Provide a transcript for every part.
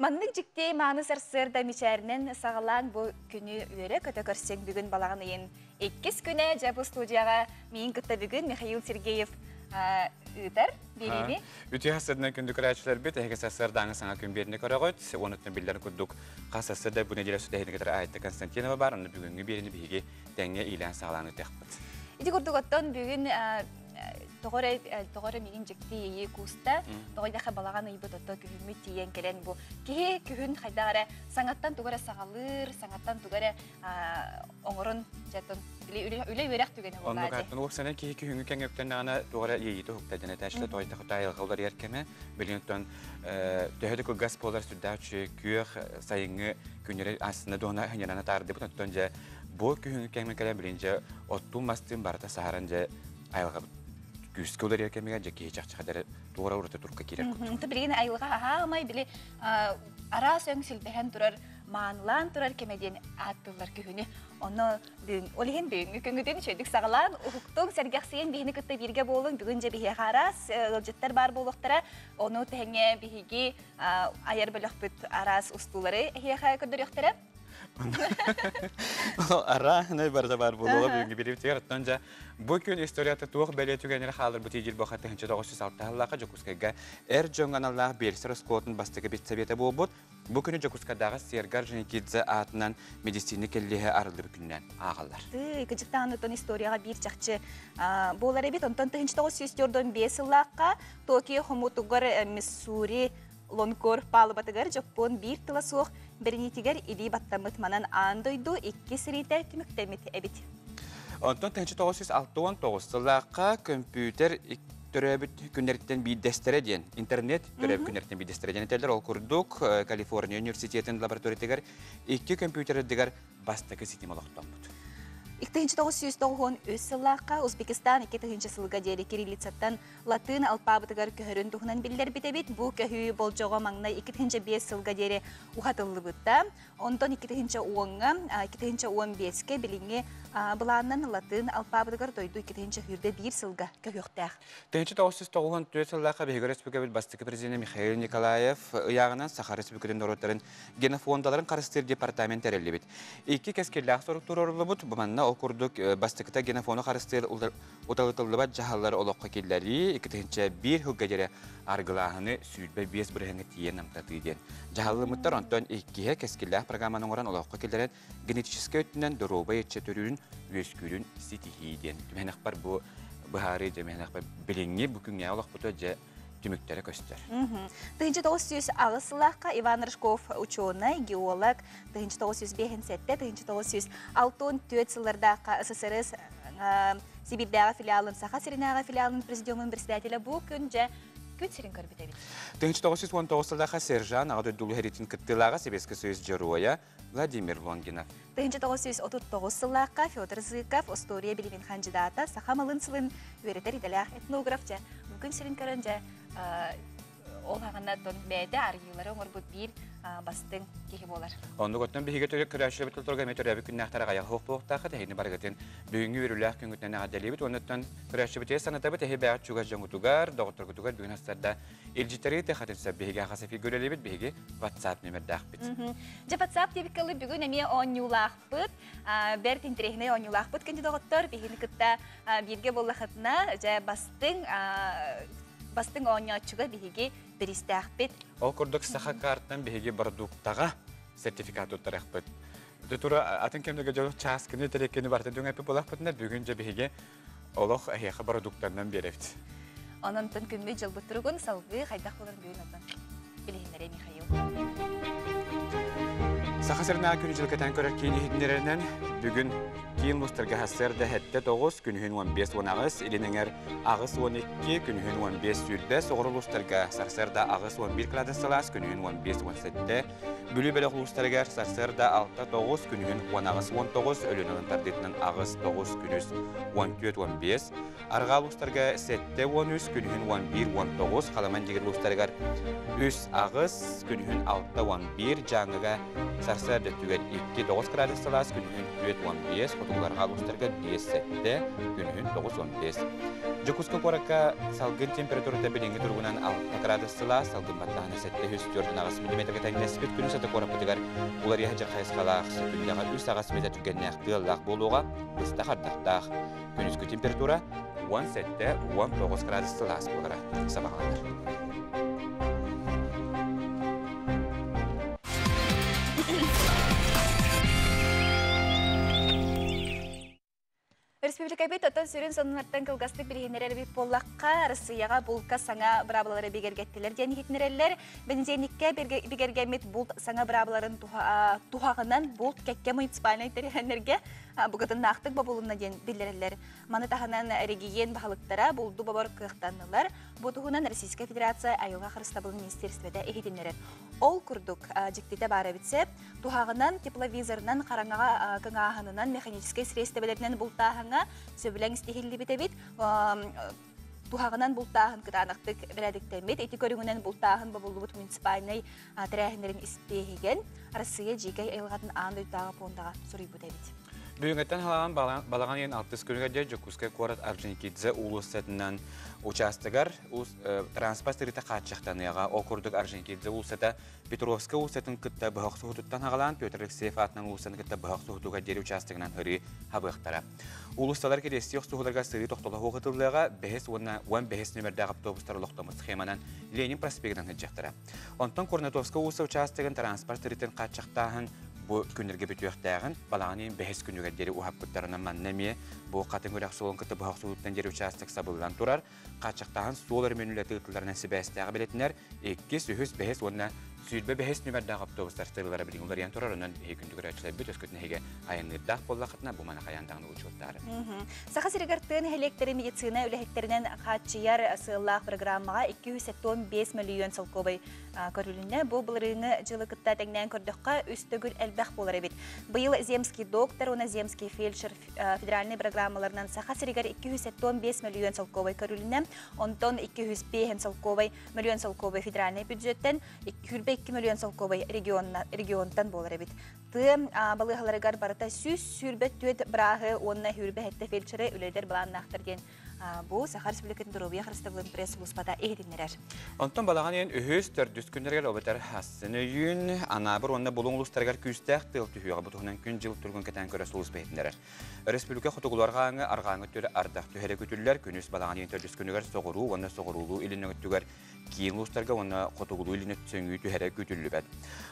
Маннык дьикти мааны сарсыарда мичээринэн саҕалаан бу күнү үөрэ-көтө көрсөн бүгүн балаҕан ыйын иккис күнэ дьэ бу студияҕа миин кытта бүгүн Михаил Сергеев ыытар биэриини. Үтүө сарсыарданан күндү көрөөччүлэрбит, эһиги сарсыардааҥы саҥа күн биэриини көрөҕүт. Уонуттан биллэр курдук хас сарсыарда бу нэдиэлэ сүтэһини кытары Айта Константинова бар, онно бүгүҥҥү биэриини биһиги тэҥҥэ иилээн-саҕалаан ыытыахпыт. Ити курдук оттон бүгүн тоҕо эрэ тоҕо эрэ миигин дьикти иэйии кууста. Тоҕо диэхэ балаҕан ыйбыт ото күһүммүт тиийэн кэлэн бу киһи күһүн хайдах эрэ саҥаттан тугу эрэ саҕалыыр, саҥаттан тугу эрэ оҥорон дьэтон үлэ үөрэх түгэнэ буолла. Оннук аттан уопсанан киһи күһүҥҥү кэмҥэ үктэннэҕинэ туох эрэ иэйиитэ уһукта диэн этээччилэр тоҕо диэтэххэ айылҕа уларыйар кэмэ билигин оттон төһө да кылгас буолар сүрдээх үчүгэй күөх сайыҥҥы күннэри астына дуона хынньанан атаардыбыт оттон дьэ бу күһүҥҥү кэмҥэ кэлэн билигин дьэ оттуун мастыын барыта саһаран дьэ айылҕа күүскэ уларыйар кэмигэр дьэ киһи чахчы хадары туора ураты турка киирэр курдук. Билигин айылҕа аһаамай били араас өҥ силбэһэн турар маанылаан турар кэмэ диэн ааттыыллар күһүнү. Онно бүгүн ол иһин бүгүҥҥү күҥҥүтүн үчүгэйдик саҕалаан уһуктуҥ, сэргэхсийэн биһини кытта бииргэ буолуҥ. Бүгүн дьэ биһиэхэ араас ыалдьыттар баар буолуохтара. Ону тэҥэ биһиги айар бөлөхпүт араас устуулары эһиэхэ көрдөрүөхтэрэ. Арааһынай барыта баар буолуоҕа бүгүҥҥү бириибитигэр. Оттон дьэ бу күн историята туох бэлиэ түгэннэри хаалларбыт диир буолха 1906 сыллаахха Дьокуускайга эр дьоҥҥо аналлаах биэлсэр оскуолатын бастакы педсовета буолбут. Бу күнү Дьокуускайдааҕы Сергар Женикидзе аатынан медицина кэллиэһэ арыллыбыт күнүнэн ааҕаллар. Тыы, кыдьыктаан оттон историяҕа биир чахчы буолар эбит. Онтон 1905 сыллаахха Токио хомуутугар Миссури Лонкор палубатыгар дьоппуон биир тыла суох бэриниитигэр илии баттаммыт манан аан дойду икки сэриитэ түмүктэммит эбит. Онтон 1969 сыллаахха көмпүүтэр төрөөбүт күннэриттэн биирдэстэрэ диэн, интернет төрөөбүт күннэриттэн биирдэстэрэ диэн этэллэр. Ол курдук, Калифорния университетын лабораториятыгар икки көмпүүтэр бастакы ситим олохтоммут. 1993 сыллаахха Узбекистан 2000 сылга диэри кириллицаттан латыын алпаабытыгар көһөрүн туһунан биллэрбит эбит. Бу көһүү болдьоҕо маҥнай 2005 сылга диэри уһатыллыбыта. Онтон 2010-ҥа, 2015-кэ билиҥҥи былаанынан латыын алпаабытыгар дойду 2021 сылга көһүөхтээх. 1994 сыллаахха биһиги өрөспүүбүлүкэбит бастакы президенэ Михаил Николаев ыйааҕынан Саха Республикатын норуоттарын генофондаларын харыстыыр департамент тэриллибит. Икки кэскиллээх сорук туруоруллубут. Бу манна ол курдук бастакыта генофону харыстыыр уталытыллыбат дьаһаллары олоххо киллэрии, 2001 сылга диэри арыгылааһыны 25 бырыһыаҥҥа тиийэн намтатыы диэн дьаһаллыммыттар. Онтон иккиһэ кэскиллээх программаны оҥорон олоххо киллэрэн генетическэй өттүнэн доруобай ыччат төрүүрүн, үөскүүрүн ситиһии диэн. Түмэнэхпэр бу быһаарыы дьэ миэнэхпэр билиҥҥи бу күҥҥэ олохпуту дьэ түмүктэрэ көстөр. 1908 сыллаахха Иван Рыжков учуонай, геолог, 1957, 1964 сыллардаахха СССР Сибирдээҕи филиалын Саха сиринээҕи филиалын президиумун председателэ бу күн дьэ күн сирин көрбүт эбит. 1919 сыллаахха сержант Аҕа дойду сэриитин кыттыылааҕа Сэбиэскэй Союз Дьоруойа Владимир Лонгинов. 1939 сыллаахха Федор Зыков остуоруйа билимин хандьыдаата саха малын сылын үөрэтэр идэлээх этнограф дьэ бу күн сирин көрөн дьэ ол хаҕана бэйэтэ арыйыылары оҥорбут биир бастыҥ киһи буолар. Оннук оттон биһиги көрөөччүлэрбит толторго эмиэ төрөөбүт күннээхтэр аҕайах суох буолуохтааххыт эһигини барыгытын бүгүҥҥү үөрүүлээх күҥҥүтүнэн эҕэрдэлиибит уонна көрөөччүбүтүгэр санатабыт эһи бэйэҕит чугас дьоҥҥутугар, доҕотторгутугар бүгүн астарда илдьиттэри ыытыаххытын сөп биһиги хас эфиргэ үлэлиибит биһиги WhatsApp нүмердээхпит. Дьэ WhatsApp диэбиккэ ылы бүгүн эмиэ оонньуулаахпыт, бэрт интэриэһинэй оонньуулаахпыт күндү доҕоттор биһигини кытта бииргэ буоллахытына дьэ бастыҥ бастыҥ оонньооччуга биһиги бириистээхпит. Ол курдук саха картан биһиги бородууктаҕа сертификат туттарыахпыт. Тура атын кэмнэргэ дьон чааскыны тэрэккини барытын түҥэппит буолахпытына бүгүн дьэ биһиги олох эһиэхэ бородууктарынан биэрэбит. Онон күммүт дьылбыт туругун салгыы хайдах буоларын бүгүн онтон билиһиннэрэ Михаил. Саха сиринээҕи күнү дьыл кэтээн көрөр киин иһитиннэрэринэн бүгүн киин улуустарга сарсыарда сэттэ тоҕус, күнүһүн 15 18, илин эҥэр 8 12, күнүһүн 15 сүүрбэ, соҕуруу улуустарга сарсыарда 8 11 градус сылаас, күнүһүн 15 17, Бүлүү бөлөх улуустарыгар сарсыарда 6 9, күнүһүн 18 19, Өлүөнэ тардыытынан 8 9, күнүс 14 15, Арҕаа улуустарга 7 13, күнүһүн 11 19, Халаман дьигир улуустарыгар 3 8, күнүһүн 6 11, Дьааҥыга сарсыарда өттүгэр 2 9 градус сылаас, күнүһүн 4 15, Хотугуларга улуустарга 5-7, күнүһүн 9-15. Дьокуускай куоракка салгын температурата билиҥҥи туругунан 6 градус сылаас, салгын баттааһына 748 мм тэҥнэспит. Күнүс аты куораппытыгар уларыйа сылдьар хайысхалаах, секүндэҕэ 3-8 метр түргэннээх тыаллаах буолуоҕа, быстах ардахтаах. Күнүскү температура 17-19 градус сылаас буолара сабаҕаланар. Республикабыт оттон сүрүн сонуннартан кылгастык билиһиннэрэр эбит буоллахха, Россияҕа булка саҥа быраабылалары бигэргэттилэр диэн иһитиннэрэллэр. Бэнидиэнньиккэ бигэргэммит булт саҥа быраабыларын туһаҕынан булт кэккэ муниципальнай тэрээһиннэргэ букатыннаахтык бобулунна диэн биллэрэллэр. Маны таһынан регион баһылыктара булду бобор кыахтаннылар. Бу туһунан Российская Федерация айылҕа харыстабылын министерствота иһитиннэрэр. Ол курдук, дьиктитэ баар эбит сөп. Туһаҕынан, тепловизорынан, хараҥаҕа кыҥааһынынан, механическай средстволэринэн бултааһыҥҥа сөбүлэҥ истиһиллибит эбит. Туһаҕынан бултааһын кытаанахтык бэрээдэктэммит. Ити көрүҥүнэн бултааһын бобуллубут муниципальнай тэрээһиннэрин испиэһигэн Россия дьиикэй айылҕатын аан дойдутааҕы пуондаҕа суруйбут эбит. Бүгүҥҥүттэн халаан балаҕан ыйын алтыс күнүгэр диэри Дьокуускай куорат Орджоникидзе уулуссатынан учаастагар транспорт сырыыта хааччахтаныаҕа. Ол курдук Орджоникидзе уулуссата Петровскай уулуссатын кытта быһа охсуһуутуттан аҕалаан Петр Алексеев аатынан уулуссаны кытта быһа охсуһуутугар диэри учаастагынан ырыы хабыахтара. Уулуссалар кириэстии охсуһууларга сырыы тохтоло суох ытыллыаҕа, бэһис уонна 15 нүмердээх автобустар олохтоммут схеманан Ленин проспегынан сылдьыахтара. Онтон Курнатовскай уулусса учаастагын транспорт сырыытын хааччахтааһын бу күннэргэ бүтүөхтээҕин, балаҕан ыйын бэһис күнүгэр диэри уһаппыттарынан манна эмиэ бу Хатыҥ үрэх суолун кытта быһа охсуһууттан диэри учаастак сабыллан турар. Хааччахтааһын суол өрөмүөн үлэтэ ыытылларынан сибээстээҕи бэлиэтинэр иккис, үһүс, бэһис уонна 25 нүмердээх автобустар сырыылара билигин уларыйан турар. Онон биһиги күндү көрөөччүлэрбит өскөтүн эһиги айанныырдаах буоллаххытына, бу маны хайаан даҕаны учуоттаары. Саха сиригэр тыа нэһилиэктэри медицина үлэһиттэринэн хааччыйар сыаллаах программаҕа 275 мөлүйүөн солкуобай көрүлүннэ. Бу былырыыҥҥы дьылы кытта тэҥнээн көрдөххө, үс төгүл элбэх буолар эбит. Быйыл Земский доктор уонна Земский фельдшер федеральнай программаларынан Саха сиригэр 275 мөлүйүөн солкуобай көрүлүннэ. Онтон 205 солкуобай мөлүйүөн солкуобай федеральнай бюджеттэн, 22 мөлүйүөн солкуобай регионтан буолар эбит. Тыа балыыһаларыгар барыта 124 бырааһы уонна 27 фельдшеры үлэлэтэр былааннаахтар диэн бу Саха Республикатын доруобуйа харыстабылын пресс-сулууспата иһитиннэрэр. Онтон балаҕан ыйын үһүс, төрдүс күннэригэр эбэтэр Ассыны өйүүн, Анаабыр уонна Булуҥ улуустарыгар күүстээх тыал түһүөҕэ. Бу туһунан күн-дьыл туругун кэтээн көрөр сулууспа иһитиннэрэр. Өрөспүүбүлүкэ хотугулуу арҕааҥы, арҕааҥы өттүгэр ардах түһэрэ күтүллэр. Күнүс балаҕан ыйын төрдүс күнүгэр соҕуруу уонна соҕуруулуу илин өттүгэр киин улуустарга уонна хотугулуу-илин сөҥүү түһэрэ күүтүллүбэт.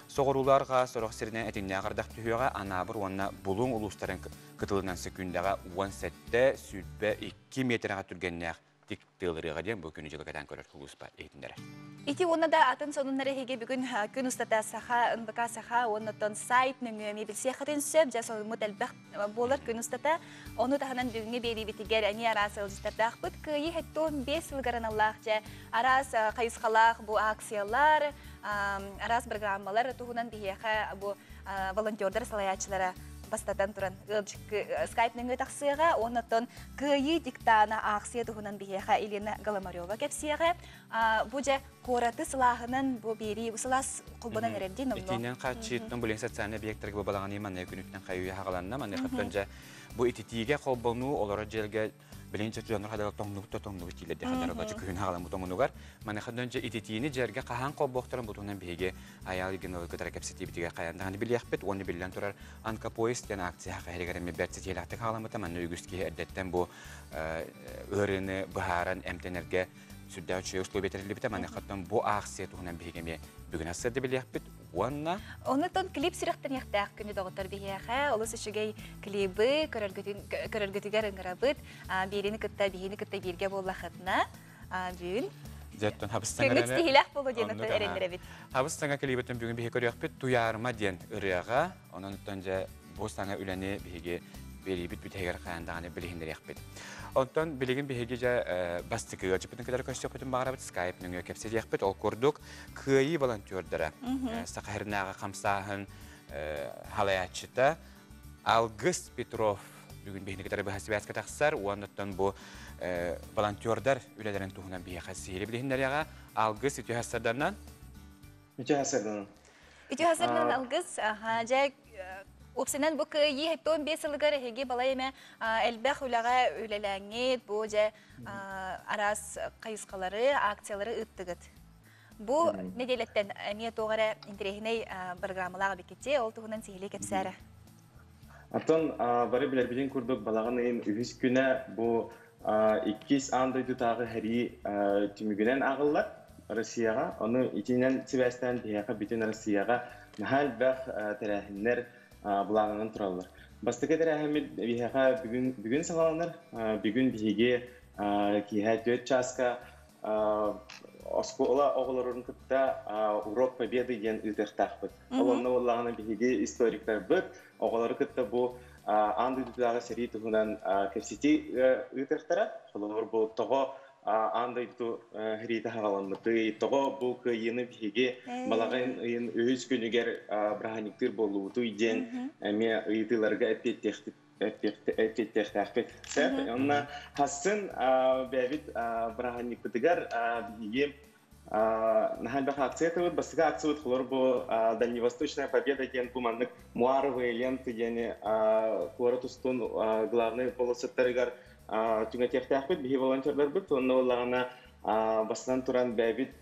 Соҕуруулуу арҕаа сорох сиринэн этиҥнээх ардах түһүөҕэ, Анаабыр уонна Булуҥ улуустарын кытылынан сөкүүндэҕэ 17-22 миэтэрэҕэ түргэннээх тик тыалырыаҕа диэн бу күнү дьылы кэтээн көрөр улууспа иһитиннэрэр. Ити уонна да атын сонуннар эһиги бүгүн күн устата Саха, НБК Саха уонна оттон сайт нөҥүө эмиэ билсиэххитин сөп. Дьэ сонуммут элбэх буолар күн устата. Ону таһынан бүгүҥҥү биэриибитигэр эмиэ араас ыалдьыттардаахпыт. Кыайыы 75 сылыгар аналлаах дьэ араас хайысхалаах бу акциялар, араас программалар туһунан биһиэхэ бу волонтердар салайааччылара бастатан туран ыалдьыккы скайп нөҥүө тахсыаҕа уонна оттон кыайыы диктана аахсыйа туһунан биһиэхэ Елена Голомарева кэпсиэҕэ. Бу дьэ куораты сылааһынан бу биэрии бу сылаас холбонон эрэр дии номнуо. Итинэн хааччыыттан билигин социальный объектарга бу балаҕаны манна күнүттэн хайыы хаҕаланна. Маныхаттан дьэ бу ититиигэ холбонуу олорор дьиэлгэ билигин дьоннор хадара тоҥнубут да тоҥнубут дииллэр дии хадара күһүн хаҕаламмыт омунугар. Маныхаттан дьэ ититиини дьиэргэ хаһан холбуохтарын бутунан биһиги Айаал Егиновы кытары кэпсэтиибитигэр хайаан даҕаны билиэхпит уонна биллэн турар Онкопоезд диэн акция хаһыгар эмиэ бэрт ситиһиилээхтик хаҕаламмыта. Манна үгүс киһи эрдэттэн бу ыарыыны быһааран эмтэнэргэ сүрдээх үчүгэй условия тэриллибитэ. Маныхаттан бу аахсыйа туһунан биһиги эмиэ бүгүн ассыарда билиэхпит уонна Онутон клип сүрэхтэниэхтээх күнү доҕоттор биһиэхэ олус үчүгэй клибы көрөргүтүгэр ыҥырабыт. Биирини кытта биһини кытта бииргэ буоллахытына бүгүн Дьэттэн хабыс саҥа тиһилээх буолуо диэн эрэннэрэбит. Хабыс саҥа клибытын бүгүн биһи көрүөхпүт Туйаарма диэн ырыаҕа. Онон дьэ бу саҥа үлэни биһиги биэриибит бүтэһигэр хайаан даҕаны билиһиннэриэхпит. Онтон билигин биһиги дьэ бастакы ыалдьыппытын кытары көрсүөхпүтүн баҕарабыт, скайп нөҥүө кэпсэтиэхпит. Ол курдук Кыайыы волонтердара, Саха сиринээҕи хамсааһын халайааччыта Алгыс Петров бүгүн биһини кытары быһа сибээскэ тахсар. Уонна бу волонтердар үлэлэрин туһунан биһиэхэ сиһили билиһиннэриэҕэ. Алгыс үтүө хасарданан. Үтүө хасарданан. Үтүө хасарданан Алгыс. Дьэ, Уопсайынан бу кыайыы 75 сылыгар эһиги балай эмэ элбэх үлэҕэ үлэлээҥҥит, бу дьэ араас хайысхалары, акциялары ыыттыгыт. Бу нэдиэлэттэн эмиэ туох эрэ интэриэһинэй программалаах эбиккит ол туһунан сиһилии кэпсээрэ. Оттон бары билэрбитин курдук балаҕан ыйын үһүс күнэ бу иккис аан дойдутааҕы сэрии түмүгүнэн ааҕыллар Россияҕа. Ону итинэн сибээстээн биһиэхэ бүтүн Россияҕа наһаа элбэх тэрээһиннэр былаанынан тураллар. Бастакы тэрээһиммит биһиэхэ бүгүн бүгүн саҕаланар. Бүгүн биһиги киэһэ 4 чааска оскуола оҕолорун кытта урок победы диэн ыытыахтаахпыт. Ол онно буоллаҕына биһиги историктарбыт оҕолору кытта бу аан дойдутааҕы сэрии туһунан кэпсэтии ыытыахтара. Холобур, бу тоҕо аан дойду сэриитэ хаҕаламмытый, тоҕо бу кыайыыны биһиги балаҕан ыйын үһүс күнүгэр бырааһынньыктыыр буоллубутуй диэн эмиэ ыйытыыларга эппиэттиэхпит эппиэттиэхтээхпит. Сөп. Онно хассын бэйэбит бырааһынньыкпытыгар биһиги наһаа элбэх акция тыбыт. Бастакы акциябыт холор бу Дальневосточная победа диэн бу маннык муаровые ленты диэни куорат устун главный полосаттарыгар түҥэтиэхтээхпит биһи волонтердарбыт. Онно буоллаҕына бастатан туран бэйэбит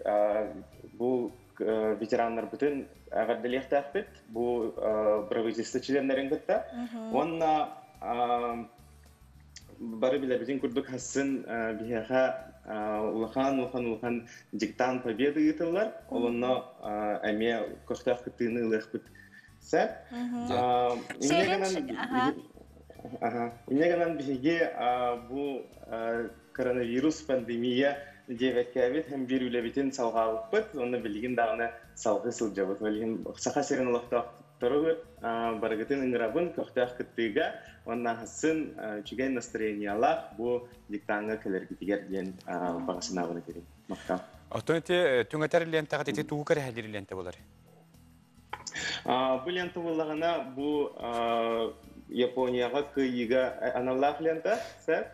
бу ветераннарбытын эҕэрдэлиэхтээхпит бу правительство чилиэннэрин кытта. Уонна бары билэрбитин курдук хассын биһиэхэ улахан улахан улахан диктант победы ыытыллар. Ол онно эмиэ көхтөөх кыттыыны ылыахпыт сөп. Инньэ гынан биһиги бу коронавирус пандемия диэбэккээбит һэм биир үлэбитин салҕаабыппыт уонна билигин даҕаны салҕыы сылдьабыт. Ол иһин Саха сирин олохтоохторугар барыгытын ыҥырабын көхтөөх кыттыыга уонна аһасын үчүгэй настроениялаах бу диктаҥҥа кэлэргитигэр диэн баҕа санаабын этэрим. Махтал. Оттон ити түҥэтэр лентаҕа ити тугу кэрэһэлиир лента болар? Бу лента буоллаҕына бу Японияҕа кыайыыга аналлаах лента, сэр.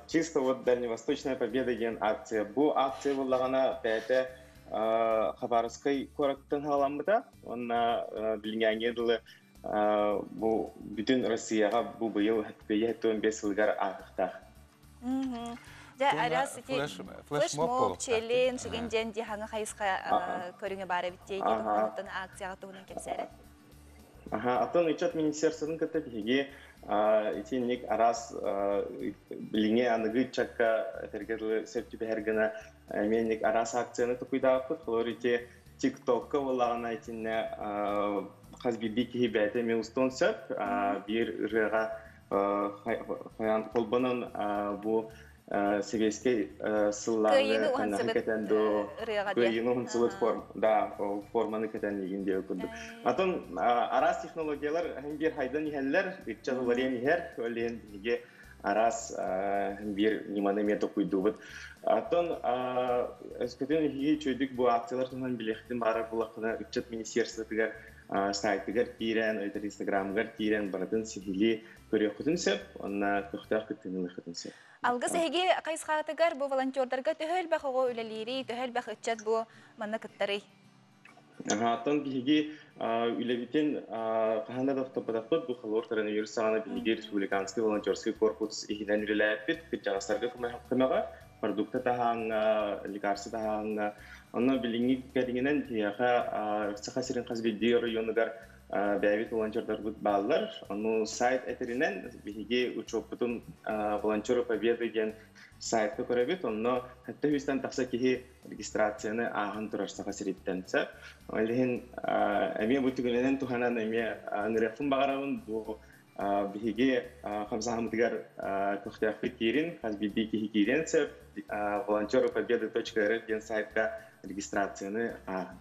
Чисто вот Дальневосточная победа диэн акция. Бу акция буоллаҕына бэйэтэ Хабаровскай куораттан халаммыта. Уонна билиҥҥээҥҥэ дылы бу бүтүн Россияҕа бу быйыл 75 сылыгар ааһыахтаах. Дьэ, араас ити флешмоб, челлендж игин диэн дьаһаҥы хайысха көрүҥэ баар эбит дии туһунан акцияҕа туһунан кэпсээрэ. Аха, атын ыччат министерствотын кытта биһиги итинник араас билиҥҥи аныгы ыччакка этэргэ дылы сөп түбэһэр гына эмиэ араас акцияны тукуйдаабыппыт. Холобур, ити ТикТокка буоллаҕына итиннэ хас биирдии киһи бэйэтэ эмиэ устуон сөп. Биир ырыаҕа хайаан холбонон бу сэбиэскэй сыллааҕы таҥаһы кэтэн доо кыайыыны уһансыбыт форм да форманы кэтэн игин диэ курдук. Атын араас технологиялар биир хайдан иһэллэр, ыччат уларыйан иһэр, ол иһин биһиги араас биир ньыманы эмиэ токуйдуубут. Оттон өскөтүн эһиги үчүгэйдик бу акциялар туһунан билиэхтин баарар буоллаххына, ыччат министерствотыгар сайтыгар киирэн, эбэтэр инстаграмыгар киирэн барытын сиһилии көрүөххүтүн сөп, уонна көхтөөх кыттыыны ылыаххытын сөп. Алгыс эһиги хайысхаатыгар бу волонтердарга төһө элбэх оҕо үлэлиирий, төһө элбэх ыччат бу манна кыттарый? Оттон биһиги үлэбитин хаһан да тохтоппотохпут. Бу холобур коронавирус саҕана биһиги республиканский волонтерский корпус иһинэн үлэлээппит. Кырдьаҕастарга көмөҕө, продукта таһааҥҥа, лекарство таһааҥҥа. Онно билиҥҥи кэриҥинэн биһиэхэ Саха сирин хас биирдии оройуонугар бэйэбит волонтердарбыт бааллар. Ону сайт этэринэн биһиги учуоппутун «Волонтеры Победы» диэн сайтка көрөбүт. Онно 700-тэн тахса киһи регистрацияны ааһан турар Саха сириттэн сөп. Ол иһин эмиэ бу түгэнинэн туһанан эмиэ ыҥырыахпын баҕарабын бу биһиги хамсааһыммытыгар көхтөөхпүт киирин, хас биирдии киһи киириэн сөп. волонтерыпобеды.рф диэн сайтка регистрацияны ааһын.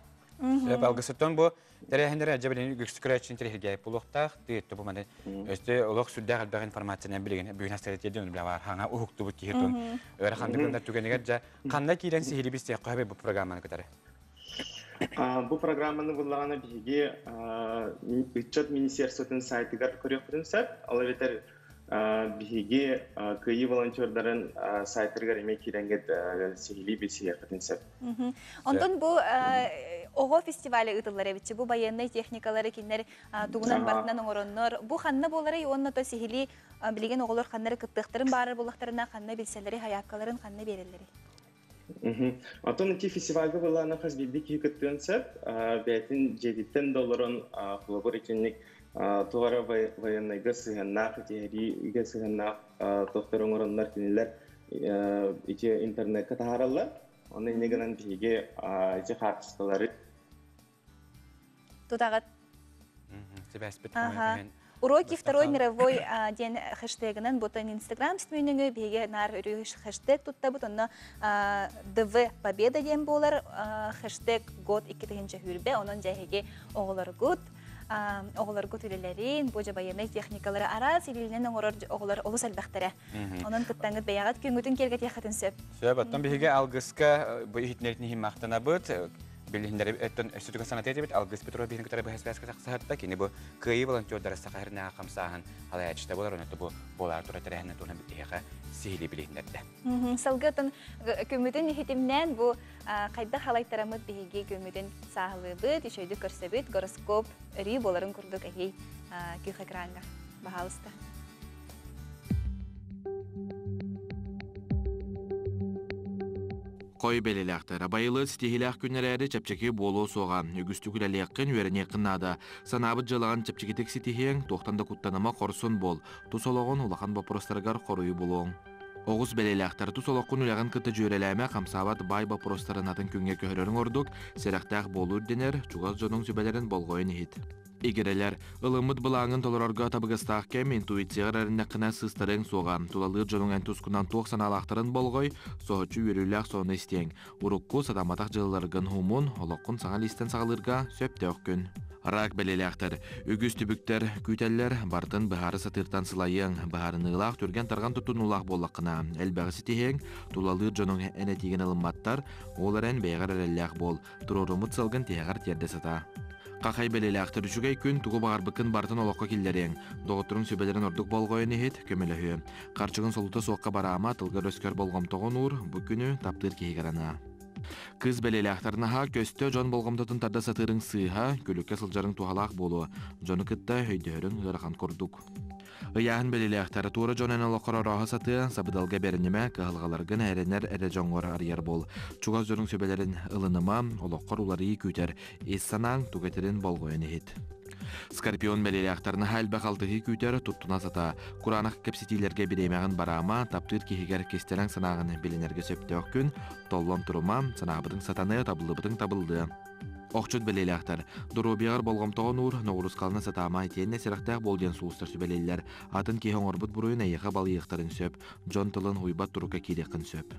Сөп, алгысыттан бу тэрээһиннэр дьэ билигин үгүс көрөөччүнү тэрийэргэ буолуохтаах. Тыытты бу маны өстө олох сүрдээх элбэх информациянан билигин бүгүн астарытиэрдэн үлэ бар. Хаҥа уһуктубут киһи тун ыарахан гыннар түгэнигэр дьэ ханна киирэн сиһили билсиэххэ сөбүй бу программаны кытары? Бу программаны буллаҕына биһиги ыччат министерствотын сайтыгар көрүөхпүтүн сөп. Ол эбэтэр биһиги Кыайыы волонтердарын сайтарыгар эмиэ киирэҥҥит сиһилии билсиһиэххитин сөп. Онтон бу Оҕо фестиваля ыытыллар эбитчи. Бу байыаннай техникалары кинилэр тугунан барытынан оҥороннор. Бу ханна буоларый уонна то сиһилии билигин оҕолор ханна эрэ кыттыахтарын баарар буоллахтарына ханна билсэллэри, хайааккаларын ханна биэрэллэрий? Оттон ити фестивальга былаана хас биирдии киһи кыттыан сөп. Бэйэтин дьиэтиттэн да олорон, холобур, итинник туох эрэ военнайга сыһыаннаах, итиһэриигэ сыһыаннаах туохтары оҥороннор кинилэр ити интернекка таһаараллар. Оны инньэ гынан биһиги ити хаартыскалары Тутаҕыт. Уроки Второй мировой диэн хэштегынан бутан Инстаграм ситиминөҥү биһиги наар өрүү хэштег туттабыт, онно ДВ Победа диэн буолар хэштег год 2020 онон дьэһиги оҕолоргут оҕолоргут үлэлэрин, бу военной техникалары араас илиинэн оҥорор оҕолор олус элбэхтэрэ. Онон кыттаҥыт бэйэҕит күҥҥүтүн киэргэтиэххитин сөп. Сөп, оттон биһиги алгыска бу иһитиннэритин иһин махтанабыт. Билиһиннэри өттөн өссө түгэн саната этибит. Алгыс Петров биһини кытары быһа связка тахсыһатта. Кини бу Кыайыы волонтердара Саха сиринээҕи хамсааһын халайааччыта буолар. Онон бу буолаары турар тэрээһинин туһунан биһиэхэ сиһилии билиһиннэрдэ. Салгыы күммүтүн иһитимнээн бу хайдах халайтараммыт биһиги күммүтүн сааһылыыбыт, үчүгэйдик көрсөбүт, гороскоп өрүү буоларын курдук эһий күөх экраҥҥа. Баһаалыста. Хой бэлэлээхтэр. Байылы ситиһиилээх күн эрээри чэпчэки буолуо суоҕа. Үгүстүк үлэлиэххин, үөрэниэххин наада. Санаабыт дьыалаҕын чэпчэкитик ситиһиэҥ, туохтан да куттаныма, хорсун буол. Тус олоҕун улахан боппуруостарыгар хоруйу булуоҥ. Оҕус бэлэлээхтэр тус олоххун үлэҕин кытта дьүөрэлээмэ, хамсаабат баай боппуруостарын атын күҥҥэ көһөрөрүҥ ордук, сэрэхтээх буолуу ирдэнэр, чугас дьонуҥ сүбэлэрин болҕойон иһит. Игирэлэр, ылыммыт былааҥҥын толорорго табыгастаах кэм, интуицияҕар эрэннэххинэ сыыстарыаҥ суоҕа. Тулалыыр дьонуҥ эн тускунан туох санаалаахтарын болҕой, соһуччу үөрүүлээх сонуну истиэҥ. Урукку сатамматах дьылларгын умун, олоххун саҥа лиистэн саҕалыырга сөптөөх күн. Рак бэлиэлээхтэр, үгүс түбүктэр күүтэллэр, барытын быһаара сатыыртан сылайыаҥ, быһаарыныылаах түргэн-тарҕан туттунуулаах буоллаххына, элбэҕи ситиһиэҥ, тулалыыр дьонуҥ эн этиигин ылымматтар, ол эрэн бэйэҕэр эрэллээх буол, туруоруммут сыалгын тиһэҕэр тиэрдэ сатаа. Хахай бэлиэлээхтэр үчүгэй күн тугу баҕарбыккын барытын олоххо киллэриэҥ. Доҕотторуҥ сүбэлэрин ордук болҕойон иһит, көмөлөһүө. Харчыгын солута суохха бараама, тылгар-өскөр болҕомтоҕун уур, бу күнү таптыыр киһигэр анаа. Кыыс бэлиэлээхтэр наһаа көстө дьон болҕомтотун тарда сатыырыҥ сыыһа, күлүккэ сылдьарыҥ туһалаах буолуо. Дьону кытта өйдөһөрүҥ ыарахан курдук. Ыйааһын бэлиэлээхтэр туора дьон эн олоххор орооһо сатыа, сабыдалга бэринимэ, кыһалҕаларгын эрэнэр эрэ дьоҥҥор арыйар буол. Чугас дьонуҥ сүбэлэрин ылыныма, олоххор уларыйыы күүтэр, ис санааҥ тугу этэрин болҕойон иһит. Скорпион бэлиэлээхтэр наһаа элбэх алтыһыы күүтэр, туттуна сатаа. Кураанах кэпсэтиилэргэ бириэмэҕин бараама, таптыыр киһигэр кистэлэҥ санааҕын билинэргэ сөптөөх күн, толлон турума, санаабытыҥ сатаныа, табыллыбытыҥ табыллыа. Охчут бэлиэлээхтэр, доруобуйаҕар болҕомтоҕун уур, ноҕуруускалана сатаама, итиэннэ сэрэхтээх буол диэн сулустар сүбэлииллэр. Атын киһи оҥорбут буруйун эйиэхэ балыйыахтарын сөп, дьон тылын уйбат турукка киириэххин сөп.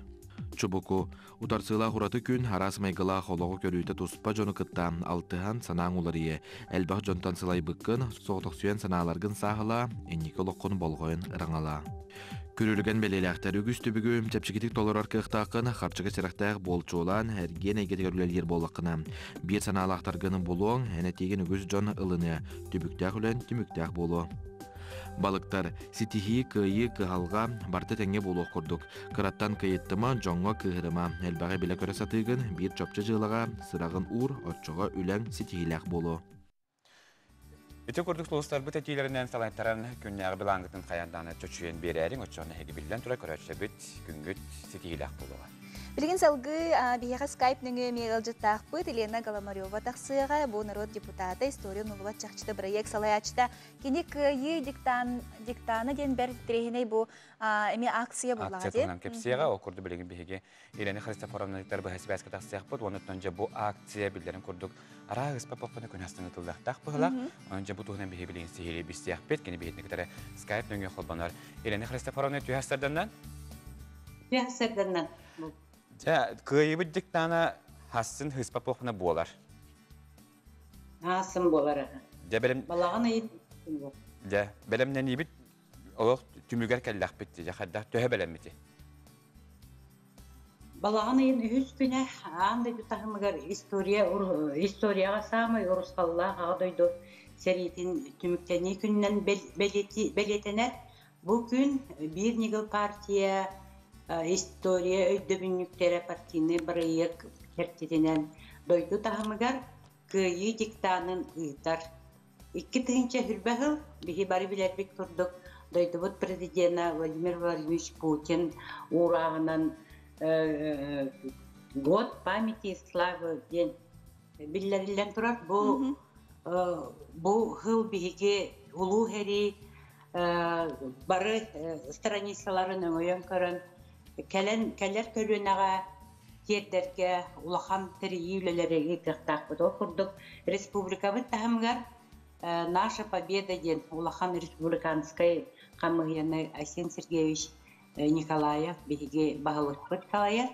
Чубуку, утарсыылаах ураты күн, араас майгылаах олоҕу көрүүтэ туспа дьону кытта алтыһан санааҥ уларыйыа. Элбэх дьонтон сылайбыккын, соҕотохсуйан санааларгын сааһылаа, инники олоххун болҕойон ыраҥалаа. Күрүлгэн бэлиэлээхтэр үгүс түбүгү чэпчэкитик толорор кыахтааххын, харчыга сэрэхтээх буолчуолаан, эргиэн эйгэтигэр үлэлиир буоллаххына, биир санаалаахтаргын булуоҥ, эн этиигин үгүс дьон ылыныа, түбүктээх үлэн түмүктээх буолуо. Балыктар, ситиһии, кыайыы, кыһалҕа барыта тэҥҥэ буолуох курдук. Кыраттан кыйыттыма, дьоҥҥо кыыһырыма, элбэҕи билэ-көрө сатыыгын, биир чопчу дьыалаҕа сыраҕын уур, оччоҕо үлэҥ ситиһиилээх буолуо. Ити курдук сулустарбыт этиилэринэн салайтаран күннээҕи былааҥҥытын хайаан даҕаны чочуйан биэрээриҥ, оччоҕуна эһиги биллэн турар көрөөччүлэрбит күҥҥүт ситиһиилээх буолуоҕа. Билигин салгыы биһиэхэ скайп нөҥүө эмиэ ыалдьыттаахпыт Елена Голомарева тахсыаҕа. Бу норуот депутата, история умнуллубат чахчыта бырайыак салайааччыта. Кини кыайыы диктан, диктана диэн бэрт интэриэһинэй бу эмиэ акция буоллаҕа Акция туһунан кэпсиэҕэ. Ол курдук билигин биһиги Елена Христофоровна быһа сибээскэ тахсыахпыт. Онуттан дьэ бу акция биллэрин курдук араа ыспаппаппыны күн астын ытыллыахтаах быһылаах. Онон дьэ бу туһунан биһи билигин сиһилии билсиэхпит. Кини биһитини кытары скайп нөҥүө холбонор. Елена Христофоровна түһэ сарданнан? Түһэ сарданнан. Дьэ, кыайыбыт диктана хассын хыспаппаппына буолар. Хассын буолар. Дьэ, бэлэм... Балаҕан ыйын Дьэ, бэлэмнэниибит олох түмүгэр кэллэхпит дьэ хайдах төһө бэлэммити? Балаҕан ыйын үһүс күнэ аан дойду таһымыгар история историяҕа саамай урусхаллаах Аҕа дойду сэриитин түмүктэнии күнүнэн бэлиэтэнэр. Бу күн Биир ньыгыл партия история өйдөбүнньүктэрэ партийнай бырайыак чэрчитинэн дойду таһымыгар Кыайыы диктанын ыытар. 2020 сыл биһи бары билэрбит курдук дойдубут президена Владимир Владимирович Путин уурааҕынан Год памяти и славы диэн биллэриллэн турар. Бу бу сыл биһиги улуу сэрии бары страницаларын өҥөйөн көрөн кэлэн кэлэр көлүөнэҕэ тиэрдэргэ улахан тэрийии үлэлэри ыытыахтаахпыт. Ол курдук республикабыт таһымыгар «Наша победа» диэн улахан республиканскай хамыыһыйаны Айсен Сергеевич Николаев биһиги баһылыкпыт салайар.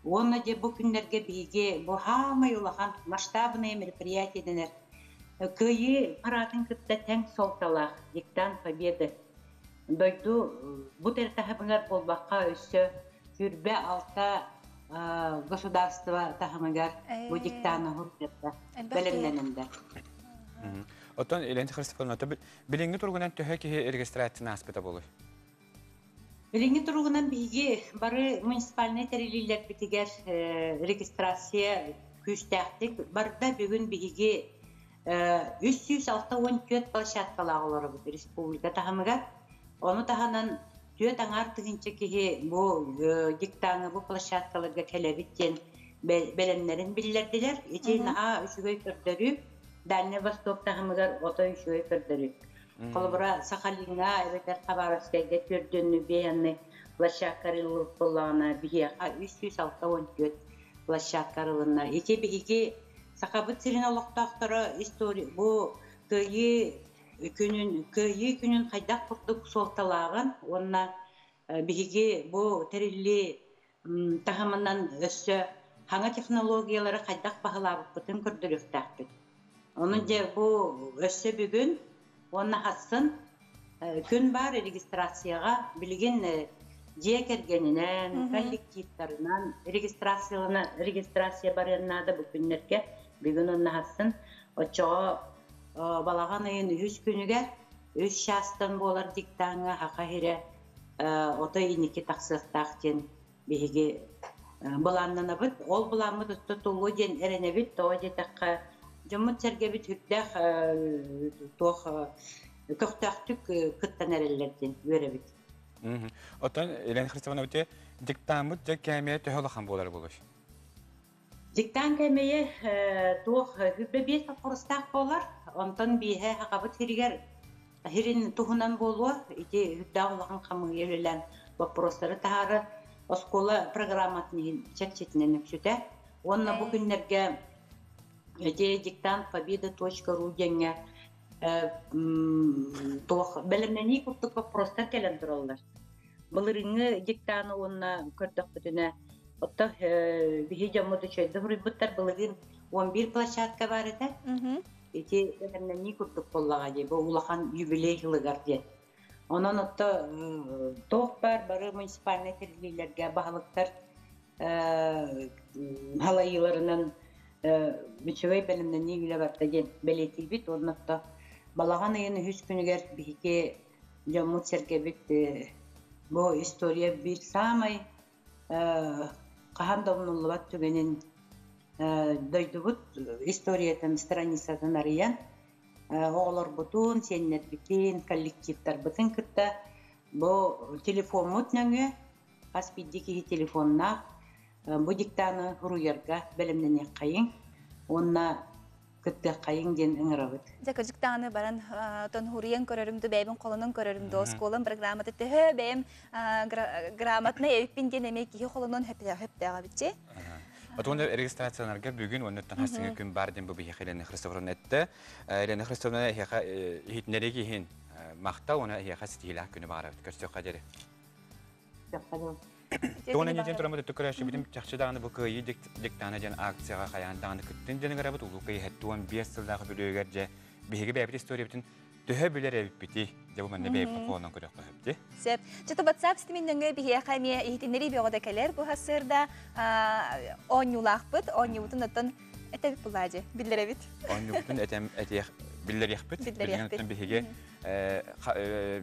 Уонна дьэ бу күннэргэ биһиги бу хаамай улахан масштабное мероприятие дэнэр Кыайыы параатын кытта тэҥ суолталаах диктант Победы дойду бу таһымыгар буолбакка өссө 26 государство таһымыгар бу диктаны уһурдарга бэлэмнэнэллэр. Оттон Елена Христофоровна, билиҥҥи туругунан төһө киһи регистрацияны ааспыта буолуой? Билиҥҥи туругунан биһиги бары муниципальнай тэриллиилэрбитигэр регистрация күүстээхтик барда. Бүгүн биһиги 364 площадкалаах олоробут республика таһымыгар. Ону таһынан түөрт аҥаар тыһыынча киһи бу диктаҥҥа бу площадкаларга кэлэбит диэн бэлэмнэрин биллэрдилэр. Ити наһаа үчүгэй көрдөрүү. Дальний Восток таһымыгар отой үчүгэй көрдөрүү. Холобура, Сахалиҥҥа эбэтэр Хабаровскайга төрдүөннү биэйэнни площадка арыллыбыт буоллаҕына, биһиэхэ 364 площадка арылынна. Ити биһиги Сахабыт сирин олохтоохторо история бу Кыайыы күнүн Кыайыы күнүн хайдах курдук суолталааҕын уонна биһиги бу тэриллии таһымынан өссө саҥа технологиялары хайдах баһылаабыппытын көрдөрүөхтээхпит. Ону дьэ бу өссө бүгүн уонна хассын күн баар регистрацияҕа билигин дьиэ кэргэнинэн, коллективтарынан регистрациялана регистрация барыан наада бу күннэргэ бүгүн уонна хассын. Оччоҕо балаҕан ыйын үһүс күнүгэр үс чаастан буолар диктаҥҥа Саха сирэ отой инники тахсыахтаах диэн биһиги былааннанабыт. Ол былааммыт отто тулуо диэн эрэнэбит. Тоҕо диэтэххэ, дьоммут-сэргэбит үрдээх туох көхтөөхтүк кыттан эрэллэр диэн үөрэбит. Оттон Елена Христофоровна, диктаммыт дьэ кээмэйэ төһө улахан буолар буолуой? Диктант кээмэйэ туох 25 боппуруостаах буолар. Онтон биэһэ Сахабыт сиригэр сирин туһунан буолуо. Ити үрдээх улахан хамыыһыйа үлэлээн боппуруостары таһаары оскуола программатын иһин чэрчитинэн үксүтэ. Уонна бу күннэргэ ити диктант победа.ру диэҥҥэ туох бэлэмнэнии курдук боппуруостар кэлэн тураллар. Былырыыҥҥы диктаны уонна көрдөхпүтүнэ, отто биһи дьоммут үчүгэйдик суруйбуттар. Былырыын 11 площадка баар этэ. Ити бэлэмнэнии курдук буоллаҕа дии, бу улахан юбилей сылыгар диэн. Онон отто туох баар бары муниципальнай тэриллиилэргэ баһылыктар халайыыларынан үчүгэй бэлэмнэнии үлэ барда диэн бэлиэтиибит. Уонна отто балаҕан ыйын үһүс күнүгэр биһиги дьоммут-сэргэбит бу история биир саамай хаһан да умнуллубат түгэнин дойдубут историятын страницатын арыйан оҕолорбутун, сиэннэрбитин, коллективтарбытын кытта бу телефоммут нөҥүө хас биирдии киһи телефоннаах бу диктаны суруйарга бэлэмнэниэххэйиҥ уонна кыттыаххайыҥ диэн ыҥырабыт. Дьэ кырдьык даҕаны баран тонһуруйан көрөрүм ду бэйэбин холонон көрөрүм ду оскуолам программата төһө бэйэм грамотнай эбиппин диэн эмиэ киһи холонон хөптөөҕө эбитчи. Отуон регистрацияларга бүгүн уонна хастыҥы күн бар диэн бу биһиэхэ Елена Христофоровна этте. Елена Христофоровна эһиэхэ иһитиннэрии киһин махтал уонна эһиэхэ ситиһиилээх күнү баҕарабыт. Көрсүөххэ диэри. Тугун энньэ диэн тураммыт өттүк көрөөччүбүтүн чахчы даҕаны бу Кыайыы диктана диэн акцияҕа хайаан даҕаны кыттын диэн ыҥырабыт. Улуу Кыайыы 75 сыллаах үбүлүөйүгэр дьэ биһиги бэйэбит историябытын төһө билэр эбиппитий? Дьэ бу манна бэйэбит холонон көрүөххэ сөп дии. Сөп. Чото WhatsApp ситимин нөҥүө биһиэхэ эмиэ иһитиннэрии бөҕө да кэлэр бу сырда оонньуулаахпыт. Оонньуубутун оттон этэбит булаадьы биллэрэбит. Оонньуубутун этем этиэх биллэриэхпит. Биллэриэхпит. Биһиги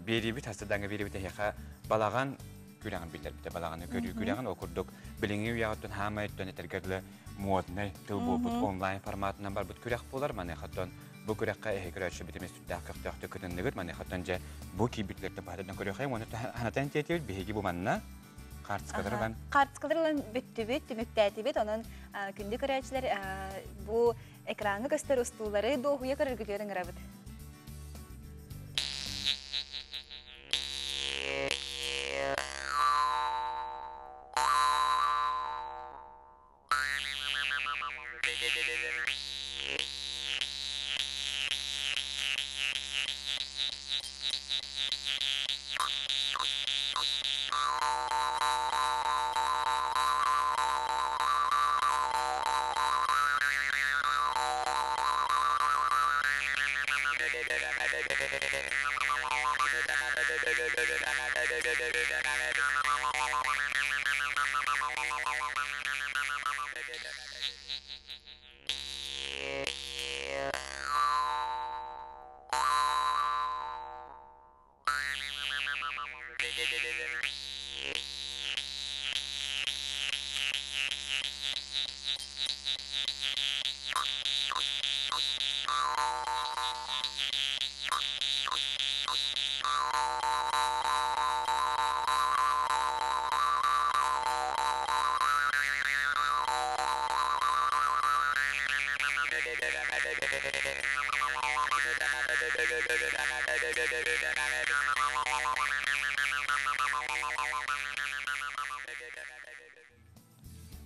биэриибит хастадаҥҥа биэриибит эһиэхэ балаҕан күрэҕин биллэрбитэ балаҕаны көрүү күрэҕин ол курдук билиҥҥи үйэҕиттэн хаамай өттөн этэргэ дылы моднай тыл буолбут онлайн форматынан барбыт күрэх буолар. Маныхаттан бу күрэххэ эһи көрөөччү битимис сүрдээх көхтөөхтүк кытынныгыт. Маныхаттан дьэ бу киирбитлерден баһатынан көрүөхэй. Уонна ханатан тиэтибит биһиги бу манна хаартыскалары ылан Хаартыскалары ылан бүттүбүт, түмүктээтибит. Онон күндү көрөөччүлэр бу экраҥҥа көстөр устуулары дуоһуйа көрөргүтүгэр ыҥырабыт.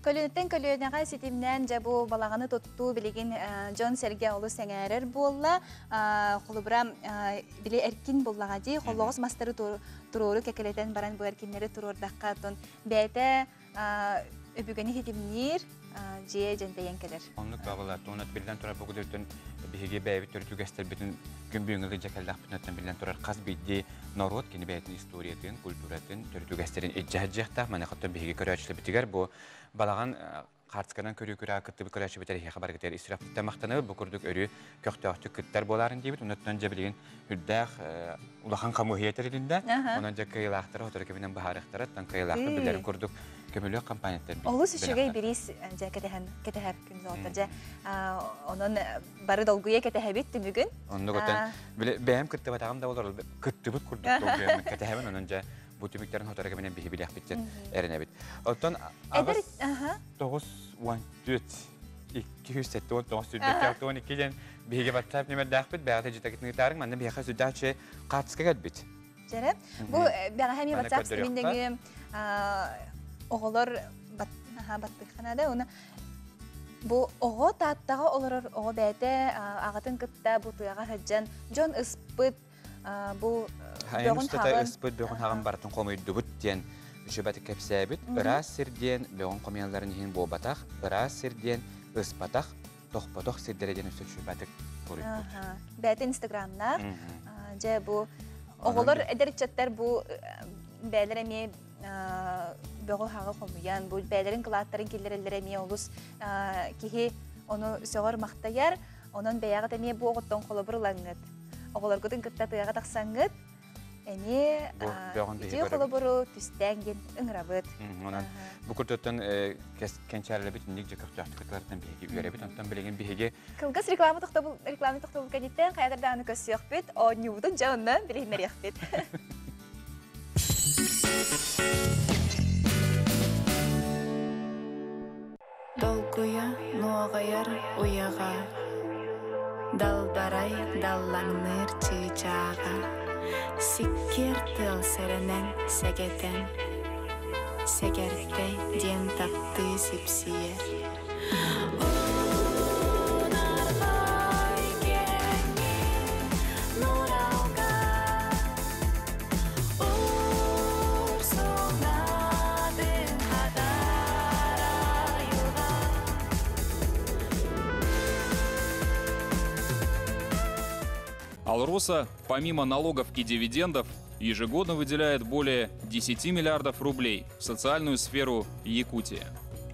Көлүөнэттэн көлүөнэҕэ ситимнээн дьэ бу балаҕаны туттуу билигин дьон-сэргэ олус сэҥээрэр буолла. Холобура, били эркин буллаҕа дии, холлоҕос мастары туруору кэкэлэтэн баран бу эркиннэри туруордахха, оттон бэйэтэ өбүгэни ситимниир дьиэ дьэндэйэн кэлэр. Оннук баҕалар. Туонат биллэн турар бу күдүртэн биһиги бэйэбит төрүт үгэстэрбитин күн бүгүҥҥү дьэ кэллэхпитинэттэн биллэн турар хас биирдии норуот кини бэйэтин историятын, культуратын, төрүт үгэстэрин илдьэ сылдьыахтаах. Маныхаттан биһиги көрөөччүлэрбитигэр бу балаҕан хаартысканан көрүү күрээ кыттыбыт көрөөччүбүтэр эһиэхэ барыгытыгар ис сүрэхпиттэн махтанабыт. Бу курдук өрүү көхтөөхтүк кыттар буолаарын диэбит. Оннуттан дьэ билигин үрдээх улахан хамыыһыйа тэрилиннэ. Онон дьэ кыайыылаахтары сотору кэминэн быһаарыахтара. Оттон кыайыылаахтар билэрин курдук көмөлөөх компанияттар Олус үчүгэй бириис дьэ кэтэһэн кэтэһэр күн золото дьэ онон бары долгуйа кэтэһэбит түмүгүн. Оннук отон бэйэм кыттыбатаҕым да болор кыттыбыт курдук долгуйаммын кэтэһэбин онон дьэ бу түмүктэрин сотору кэминэн биһи билиэхпит эрэнэбит. Оттон 9 94 279 142 диэн биһиги WhatsApp нүмердээхпит бэҕэтэ житакытныытаарыҥ манна биһиэхэ сүрдээх хаартыска кэлбит. Дьэрэ. Бу бэҕэһээ ми WhatsApp ситиминнеги оҕолор баттыхханада уна бу оҕо тааттаҕа олорор оҕо бэйэтэ аҕатын кытта бу тыаҕа сылдьан дьон ыспыт бу бөҕүн хаҕын ыспыт бөҕүн хаҕын барытын хомуйдубут диэн үчүбэтик кэпсээбит. Ыраас сир диэн бөҕүн хомуйалларын иһин буолбатах, ыраас сир диэн ыспатах, тохпотох сирдэрэ диэн өссө үчүбэтик буруйбут. Бэйэтэ инстаграмнаах. Дьэ бу оҕолор эдэр ыччаттар бу бэйэлэр эмиэ бөҕү хаҕы хомуйан, бу бэйэлэрин кылааттарын киллэрэллэрэ эмиэ олус киһи ону сөҕөр махтайар. Онон бэйэҕит эмиэ бу оҕоттон холобур ылаҥҥыт. Оҕолоргутун кытта тыаҕа тахсаҥҥыт эмиэ үтүө холобуру түстээн диэн ыҥырабыт. Онон бу курдуктан кэнчээрилэбит инник дьэ көхтөөхтүк кытыларыттан биһиги үөрэбит. Онтон билигин биһиги Кылгас реклама тохтобул реклама тохтобул кэнниттэн хайадар даҕаны көрсүөхпүт, оонньуубутун дьэ онно билиһиннэриэхпит. Долгуйа нуоҕайар уйаҕа, Далбарай даллаҥныыр чыычааҕа, Сиккиэр тыал сэрэнэн сэгэтэн, Сэгэртэй диэн таптыы сипсийэр. Унарбай киэҥҥин нуралга Урсунатын хатар айылҕа. «Алроса», помимо налогов и дивидендов, ежегодно выделяет более 10 миллиардов рублей в социальную сферу Якутии.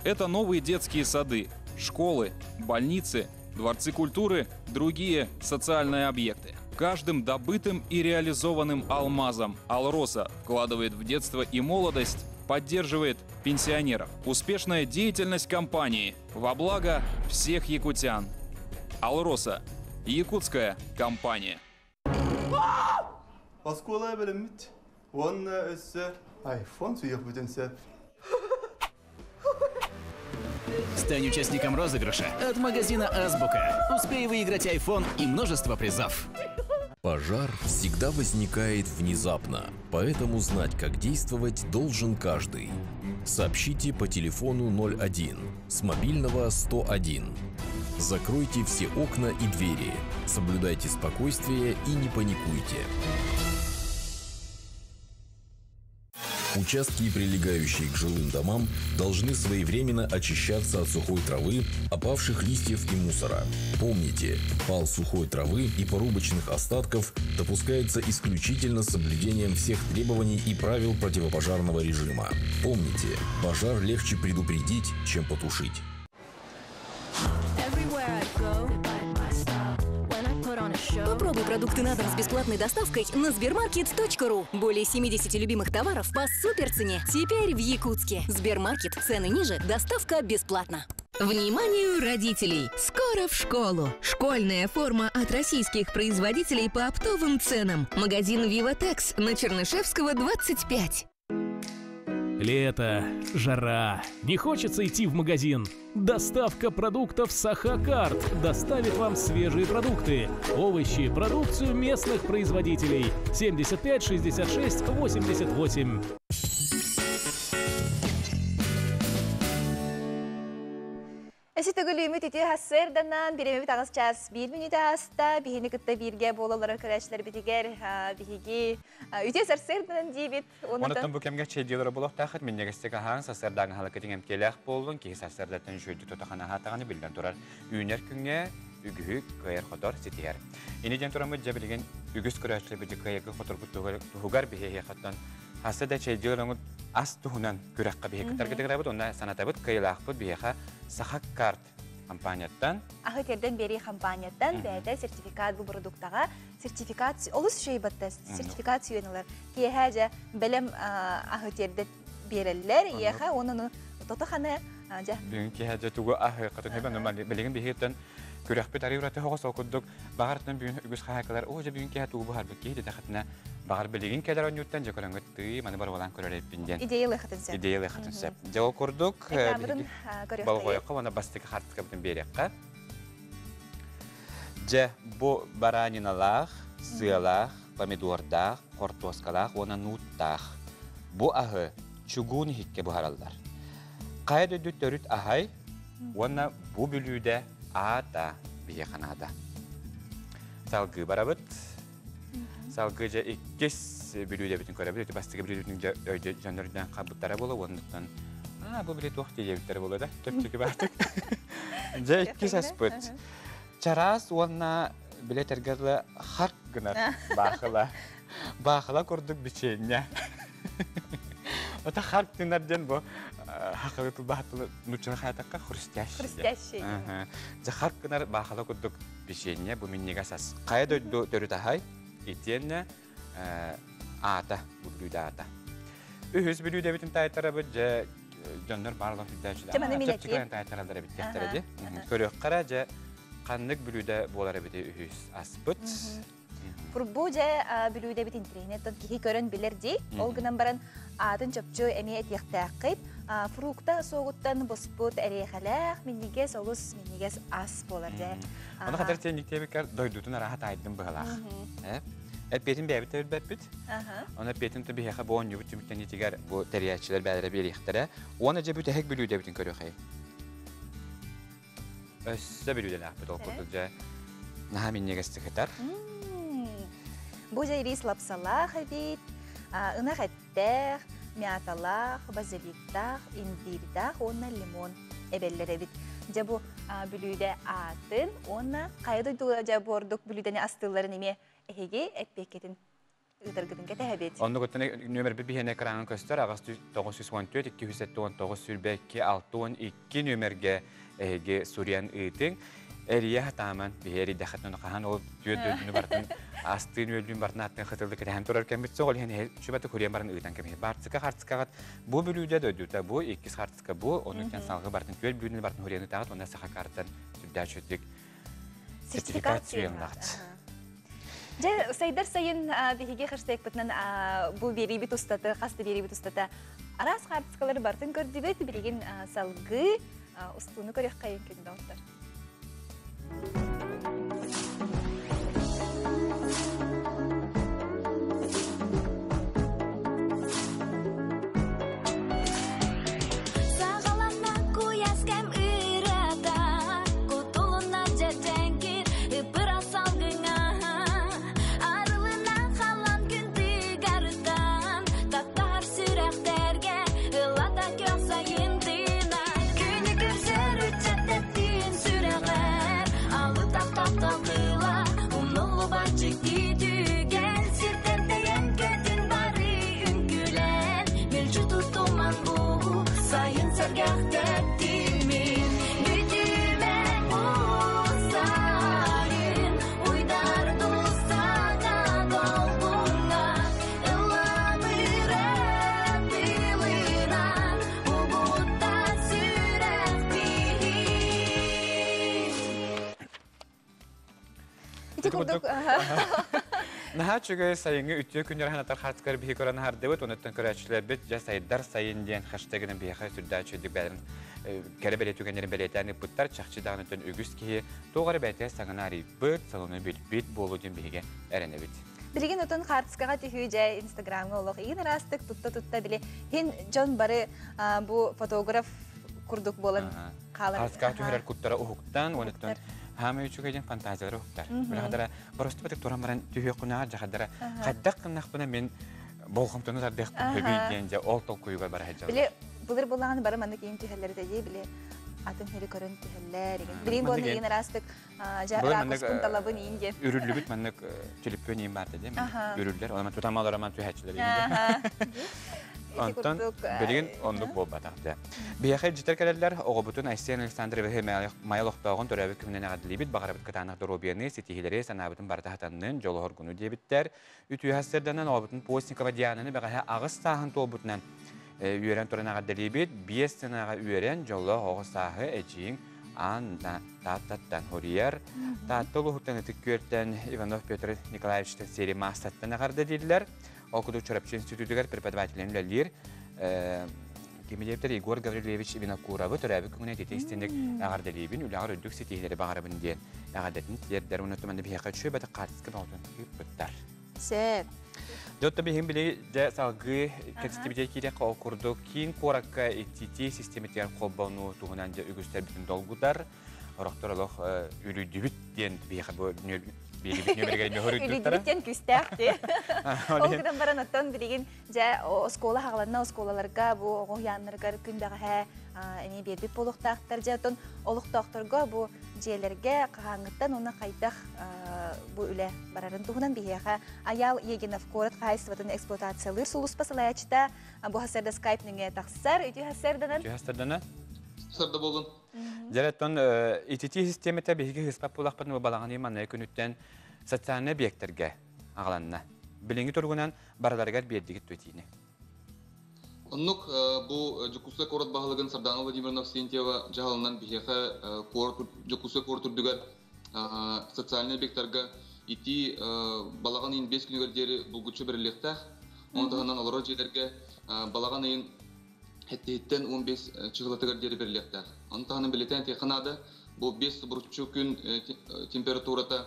Это новые детские сады, школы, больницы, дворцы культуры, другие социальные объекты. Каждым добытым и реализованным алмазом «Алроса» вкладывает в детство и молодость поддерживает пенсионеров. Успешная деятельность компании во благо всех якутян. «Алроса» – якутская компания. Оскуола бэлэммит. Уонна өссө iPhone сүүйүөхпүтүн сөп. Стань участником розыгрыша от магазина «Азбука». Успей выиграть iPhone и множество призов. Пожар всегда возникает внезапно, поэтому знать, как действовать, должен каждый. Сообщите по телефону 01 с мобильного 101. Закройте все окна и двери. Соблюдайте спокойствие и не паникуйте. Участки, прилегающие к жилым домам, должны своевременно очищаться от сухой травы, опавших листьев и мусора. Помните, пал сухой травы и порубочных остатков допускается исключительно с соблюдением всех требований и правил противопожарного режима. Помните, пожар легче предупредить, чем потушить. Попробуй продукты на дом с бесплатной доставкой на Сбермаркет.ру. Более 70 любимых товаров по суперцене. Теперь в Якутске. Сбермаркет. Цены ниже, доставка бесплатно. Вниманию родителей! Скоро в школу! Школьная форма от российских производителей по оптовым ценам. Магазин «Виватекс» на Чернышевского, 25. Лето, жара, не хочется идти в магазин. Доставка продуктов Сахакарт доставит вам свежие продукты, овощи, продукцию местных производителей. 75 66 88. Өссө төгүл үүммүт үтүө сарсыарданан, бириэмэбит аҕыс чаас биир мүнүүтэ ааста, биһини кытта бииргэ буола олорор көрөөччүлэрбитигэр биһиги үтүө сарсыарданан диибит. Онтон бу кэмҥэ чэйдиэлэрэ буолуохтаахыт, минньигэстик аһаан, сарсыардааҥы аһылыккытын эмтиэлээх буоллун, киһи сарсыардаттан үчүгэйдик тутахан аһаатаҕына биллэн турар, үүнэр күҥҥэ үгүһү кыайар-хотор ситиһэр. Ини диэн тураммыт дьэ билигин үгүс көрөөччүлэрбит кыайарга хоторбут туһугар биһиэхэ хаста да чэйдиэл оҥут ас туһунан күрэххэ биһи кытаргытыгырабыт уонна санатабыт кыайылаахпыт биһиэхэ Саха карт компанияттан Аһы тиэрдэн биэрии компанияттан бэйэтэ сертификат бу продуктаҕа сертификат олус үчүгэй батта сертификат сүүйэн ылар. Киэһэ дьэ бэлэм аһы тиэрдэ биэрэллэр ийэхэ уонна тото ханы дьэ Бүгүн киэһэ дьэ тугу аһы хатын билигин биһиттэн күрэхпит арый ураты хоҕос ол курдук баҕартан бүгүн үгүс хаһаайкалар оо дьэ бүгүн киэһэ тугу буһарбыт киһи диэтэххитинэ баҕар билигин кэлэр оонньууттан дьэ көрөҥҥүт тыы маны барбалаан көрөр эбиппин диэн идея ылыаххытын сөп идея ылыаххытын сөп дьэ ол курдук Экранмытын болҕойоххо уонна бастакы хаартыскабытын биэриэххэ дьэ бу бараниналаах сыалаах помидордаах хортуоскалаах уонна нууттаах бу аһы чугуун иһиккэ буһараллар хайа дойду төрүт аһай уонна бу бүлүүдэ аата биһиэхэ наада. Салгыы барабыт. Салгыы дьэ иккис бүлүүдэбитин көрөбүт. Ити бастакы бүлүүдэбитин дьэ өйдө дьоннорунан хабыттара буола уоннуттан аа бу били туох диэбиттэрэ буола да чэпчэки баатык. Дьэ иккис аспыт. Чараас уонна билэ этэргэ харк гынар баахыла. Баахыла курдук бичиэнньэ. Ото харк гынар диэн бу хахалы тылбааттылы нуччаны хаятакка хрустящий. Хрустящий. Дьэ харк гынар баахыла курдук бичиэнньэ бу минньигэс ас. Хайа дойду төрүт аһай итиэннэ аата, бу бүлүүдэ аата. Үһүс бүлүүдэбитин таайтарабыт дьэ дьоннор баарлар сүрдээччилэр. Чэпчэки таайтараллар эбит диэхтэрэ дии. Көрүөххэ дьэ ханнык бүлүүдэ буолар эбити үһүс аспыт. Фурбу дьэ бүлүүдэбит интириэһинэй киһи көрөн билэр дии. Ол гынан баран аатын чопчу эмиэ этиэхтээххит. Фрукта суоҕуттан буспут эриэхэлээх минньигэс олус минньигэс ас буолар дьэ. Ону хатар тиэнниктиэбиккэр дойдутун араха таайдым быһалаах. Эппиэтин бэйэбит да билбэппит. Оны эппиэтин биһиэхэ бу оонньуубут түмүктэнитигэр бу тэрийээччилэр бээлэрэ биэриэхтэрэ. Уонна дьэ бүтэһик бүлүүдэбитин көрүөхэй. Өссө бүлүүдэлээхпит ол курдук дьэ наһаа минньигэстик ытар. Бу дьэ ирис лапсалаах эбит, ынах эттээх, мяталаах, базиликтаах, имбирдаах уонна лимон эбэллэр эбит. Дьэ бу бүлүүдэ аатын уонна хайа дойдуга дьэ бу ордук бүлүүдэни астыылларын эмиэ эһиги эппиэккитин ыытаргытын кэтэһэбит. Оннугуттан нүөмэрбит биһиэнэ экраҥҥа көстөр аҕыс 914 279 22 62 нүөмэргэ эһиги суруйан ыытыҥ. Эрийэ хатааман биһи эрийдэххитинэ хаһан ол түөрт дойдуну бартын астыын үөллүүн бартын аттын хытылды кэтэһэн турар кэммит суох, ол иһин сүбэти курьен баран ыытан кэмиһи. Бартыка хартыскаҕыт бу бүлүүдэ дойдута бу, иккис хартыска бу, онуттан салгы бартын түөрт бүлүүнү бартын хурьен ытаҕыт, уонна саха картан сүрдээх үчүгдүк сертификат сүүйэнлаҕыт. Дьэ, сайдар сайын биһиги хэштегпытынан бу биэриибит устата, хас да биэриибит устата араас хаартыскалары бартын көрдүбүт, билигин салгыы устууну көрүөххэйин күндү доҕоттор. Саҕаланна куйаас кэм ырыата, кутулунна дьэдьэҥкир ыппыра салгыҥа. Арылына халан күн тыгарыттан, таптаһар сүрэхтэргэ ыллата көх сайын тыына. Күнү көрсөр ыччат тэптиин сүрэҕэр, алытах таптал тыла, умнуллубат дьикти түгэн. Сиртэн тэйэн көтүн бары үҥкүүлэн, мүлдьү тутуман бу сайын сэргэх тэптимин. Бүтүмэ бу сайын, уйдар саҥа долгуҥҥа, ыллабыра тылынан, угутта сүрэх биһин. Ити курдук Наһаа үчүгэй сайыҥҥы үтүө күннэр ханатар хаартыскалар биһи көрөн аһардыбыт, онуттан көрөөччүлэрбит дьэ сайдар сайын диэн хэштегинэн биһиэхэ сүрдээх үчүгэйдик бэйэлэрин кэрэ бэлиэ түгэннэрин бэлиэтээн ыыппыттар. Чахчы даҕаны үгүс киһи туох эрэ бэйэтэ саҥаны арыйбыт, салону билбит буолуо диэн биһиги эрэнэбит. Билигин отон хаартыскаҕа түһүү дьэ Инстаграмҥа олох иин ыраастык тутта-тутта били хин дьон бары бу фотограф курдук буолан хаалар. Хаартыскаҕа түһэрэр куттара уһуктан, онуттан хаамай үчүгэй диэн фантазиялара уһуктар. Билэхадара боростубатык туран баран түһүөххүнээҕэр дьахадара хайдах гыннахпына мен болҕомтону тардыахпын сөбүй диэн дьэ ол толкуйугар бара сылдьаллар. Били былыр булаҕын бары маннык иин түһэллэр этэ били атын сири көрөн түһэллэр игин. Билин буолна иин ыраастык дьэ ракурскун талабын иин диэн. Үрүллүбүт маннык түлүппүөн иин баар дии. Үрүллэр. Онон тутамалар аман түһээччилэр. Онтон билигин оннук буолбатах дэ. Биһиэхэ илдьитэр кэлэллэр, оҕобутун Айсен Александровиһы Майа олохтооҕун төрөөбүт күнүнэн эҕэрдэлиибит, баҕарабыт кытаанах доруобуйаны, ситиһиилэри, санаабытын барыта хатаннын, дьолу-соргуну диэбиттэр. Үтүө сарсыарданан оҕобутун Постникова Диананы бэҕэһээ 8 сааһын туолбутунан үөрэн туран эҕэрдэлиибит. 5 сынаҕа үөрэн, дьоллоох оҕо сааһы эдьиийиҥ Анна Тааттаттан хоруйар. Таатта улууһуттан Ытык Күөлтэн Иванов Петр Николаевичтан сиэри маастаттан эҕэрдэ дииллэр. Ол курдук Чурапчы институтугар преподавателинэн үлэлиир кимилиэптэр Егор Гаврильевич Винокуровы төрөөбүт күҥүнэн ититик истиҥник эҕэрдэлиибин, үлэҕэр үрдүк ситиһиилэри баҕарабын диэн эҕэрдэтин тиэрдэр уонна туманна биһиэхэ үчүгэй бэтэх хаартыска бөҕөтүн ыыппыттар. Сөп. Дьотто биһин били дьэ салгыы кэпсэтибитэ киириэххэ ол курдук киин куоракка ититии систиэмэтигэр холбонуу туһунан дьэ үгүстэрбитин долгутар. Орохтор олох үлүйдүбүт диэн биһиэхэ бу биэрибит нүөмэригэр Үлүйдүбүт диэн күүстээх дии. Ол гынан баран оттон билигин дьэ оскуола хаҕаланна оскуолаларга бу оҕо уһуйааннарыгар күн бэҕэһээ эмиэ биэрбит буолуохтаахтар. Дьэ оттон олохтоохторго бу дьиэлэргэ хаһааҥҥыттан уонна хайдах бу үлэ барарын туһунан биһиэхэ Айаал Егинов куорат хаһаайыстыбатын эксплуатациялыыр сулууспа салайааччыта бу сарда скайп нөҥүө тахсар. Үтүө сарданан. Үтүө сарданан. Сарда болун. Дьэ, ититии систиэмэтэ биһиги ыспат буолахпытын балаҕан манна күнүттэн социальнай объектэргэ аҕаланна. Билиҥҥи туругунан барыларыгар биэрдигит түэтиини. Оннук бу Дьокуускай куорат баһылыгын Сардана Владимировна Авксентьева дьаһалынан биһиэхэ куорат Дьокуускай куорат үрдүгэр социальнай объектарга итии балаҕан ыйын 5 күнүгэр диэри булгуччу бэриллиэхтээх. Ону таһынан олорор дьиэлэргэ балаҕан ыйын хэттиһиттэн 15 чыһылатыгар диэри бэриллиэхтээх. Ону таһынан бэлиэтээн этиэххэ наада, бу 5 субуруччу күн температурата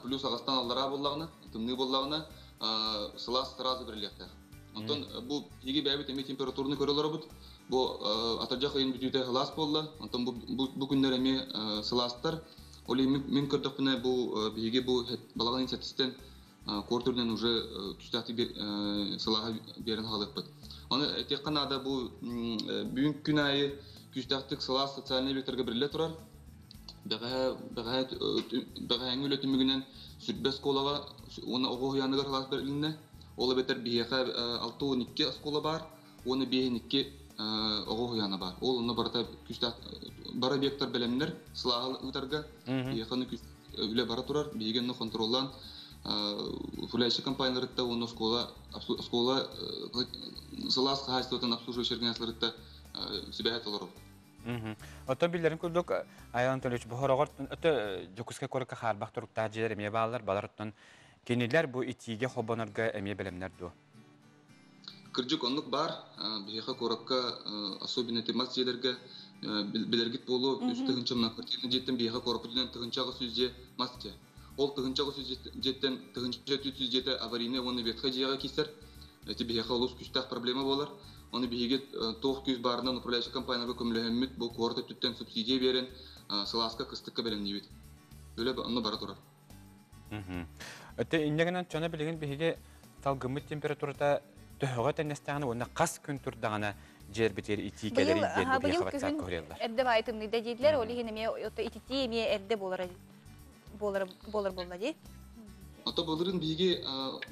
плюс аҕастан аллараа буоллаҕына, тымныы буоллаҕына, сылаас сразу бэриллиэхтээх. Онтон бу биһиги бэйэбит эмиэ температураны көрө олоробут. Бу атырдьах ыйын бүтүүтэ сылаас буолла. Онтон бу күннэр эмиэ сылаастар. Ол иһин мин көрдөхпүнэ бу биһиги бу балаҕан ыйын сэттистэн куорат үрдүнэн уже түстээхтик сылааһы биэрэн хаалыахпыт. Оны этиэххэ наада бу бүгүн күн аайы күүстээхтик сылаас социальнай объектарга бэриллэ турар. Бэҕэһээҥҥи үлэ түмүгүнэн сүрбэ оскуолаҕа уонна оҕо уһуйааныгар сылаас бэрилиннэ. Ол эбэтэр биһиэхэ 62 оскуола баар уонна 52 оҕо уһуйаана баар. Ол онно барыта күүстээх Бары объекттар бэлэмнэр сылааһы ыытарга биһиэхэ үлэ бара турар. Биһиги онно контроллаан управляющай компанияларытта уонна оскуола оскуола сылаас хаһаайыстыбатын обслуживающай организацияларытта сибээһи толоробут. Оттон биллэрин курдук, Айан Анатольевич, бу хороҕор өтө Дьокуускай куоракка хаарбах туруктаах дьиэлэр эмиэ бааллар. Балар оттон кинилэр бу итиигэ холбонорго эмиэ бэлэмнэр дуо? Кырдьык оннук баар. Биһиэхэ куоракка особенно ити мас дьиэлэргэ билэргит буолуо үс тыһыынча многоквартирный дьиэттэн биһиэхэ куораппытынан 1800 дьиэ мас дьиэ. Ол 1800 дьиэттэн 1400 дьиэтэ аварийнай уонна ветхай дьиэҕэ киирсэр. Ити биһиэхэ олус күүстээх проблема буолар. Ону биһиги туох күүс баарынан управляющай компанияларга көмөлөһөммүт бу куорат өттүттэн субсидия биэрэн сылааска кыстыкка бэлэмниибит. Үлэ онно бара турар. Өтө инньэ гынан дьоно билигин биһиги салгыммыт температурата төһөҕө тэҥнэстэҕинэ уонна хас күн турдаҕына дьиэрбитигэр итии кэлэрий диэн бу биһиэхэ ватсапка суруйаллар. Эрдэ баайы тымныйда дииллэр, ол иһин эмиэ ититии эмиэ эрдэ буолара буолар буолар буолла дии. Ото былырыын биһиги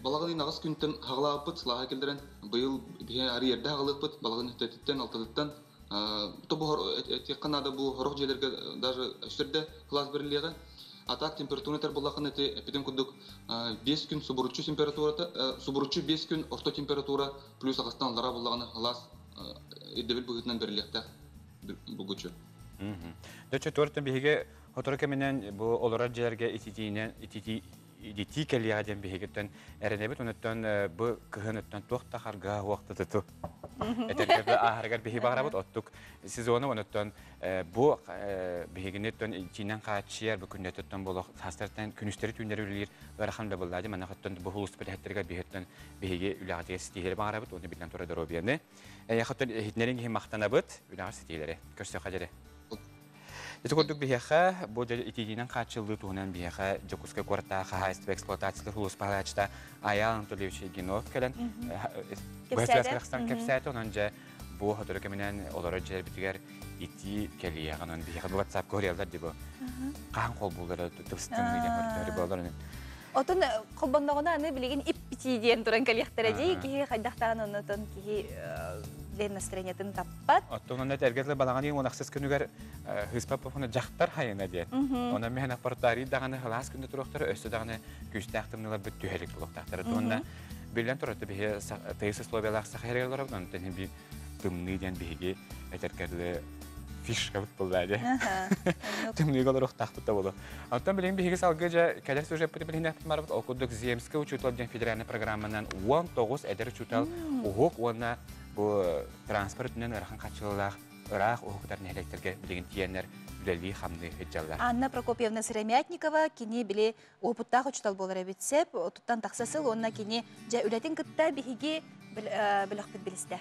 балаҕан ыйын аҕыс күнтэн хаҕалаабыппыт сылааһы киллэрэн, быйыл биһи арый эрдэ хаҕалыахпыт балаҕан үтэтиттэн, алтатыттан. То бу этиэххэ наада бу сорох дьиэлэргэ даже өссө эрдэ кылаас бэриллиэҕэ. А так температураны этэр буоллаххына ити эппитим курдук 5 күн субуруччу температурата субуруччу 5 күн орто температура плюс аҕыстан аллараа буоллаҕына кылаас ирдэбил быһыытынан бэриллиэхтээх булгуччу. Дьэ, төртөн биһиги сотору кэминэн бу олорор дьиэлэргэ ититиинэн ититии ититии кэлиэҕэ диэн биһигиттэн эрэнэбит. Онуттан бу кыһын өттөн туох да харга уохта туту этэргэ ааһарыгар биһи баҕарабыт. Оттук сезону онуттан бу биһигини өттөн итиинэн хааччыйар бу күннэтиттэн болох саастартан күнүстэри түүннэри үлэлиир ыарахан да буллаа ди манна хоттон бу улууспут эһэттеригэр биһиттэн биһиги үлэҕитигэр ситиһири баҕарабыт уонна биллэн турар доруобуйаны Эйиэхэ иһитиннэриҥ иһин махтанабыт. Үлэҕэр ситиилэри. Көрсүөххэ диэри. Ити курдук биһиэхэ бу итиитинэн хааччыллыы туһунан биһиэхэ Дьокуускай куораттааҕы хаһаайыстыба эксплуатациялар сулууспалааччыта Айаал Анатольевич Егинов кэлэн кэпсээтэ. Кэпсээтэ. Онон дьэ бу сотору кэминэн олорор дьиэлэрбитигэр итии кэлиэҕэ. Онон биһиэхэ бу WhatsApp-ка хоруйаллар дии бу. Хаһан холбууллара тыбыстыҥный диэн көрдөһөр буолар. Отон холбонноҕуна аны билигин иппитии диэн туран кэлиэхтэрэ дии. Киһи хайдахтаан оннотон киһи диэн настроениетын таппат. Оттон онно эргэ тылы балаҕан ыйын 16 күнүгэр Хыыспа Попуна дьахтар хайына диэн. Онон миһэн аппартаарый даҕаны халаас күндэ туруохтара, өссө даҕаны күүстээх тымныыларбыт түһэрик булуохтаахтара. Уонна биллэн турар, биһи тыйыс условиялаах саха сиригэр олоробут, онтон иһин тымныы диэн биһиги этэркэрлы фишкабыт буолла дии. Тымныыга олоруохтаахпыт да буолуо. Оттон билигин биһиги салгыы дьэ кэлэр сюжеппытын билиһиннэхпит барбыт. Ол курдук Земскэй учуутал диэн федеральнай программанан 19 эдэр учуутал уһук уонна бу транспорт өттүнэн ыарахан хаччылалаах ыраах уһуктар нэһилиэктэргэ билигин тиийэннэр үлэлии-хамныы сылдьаллар. Анна Прокопьевна Сыромятникова кини били уопуттаах учуутал буолар эбит сеп, туттан тахса сыл уонна кини дьэ үлэтин кытта биһиги бөлөхпүт билистэ.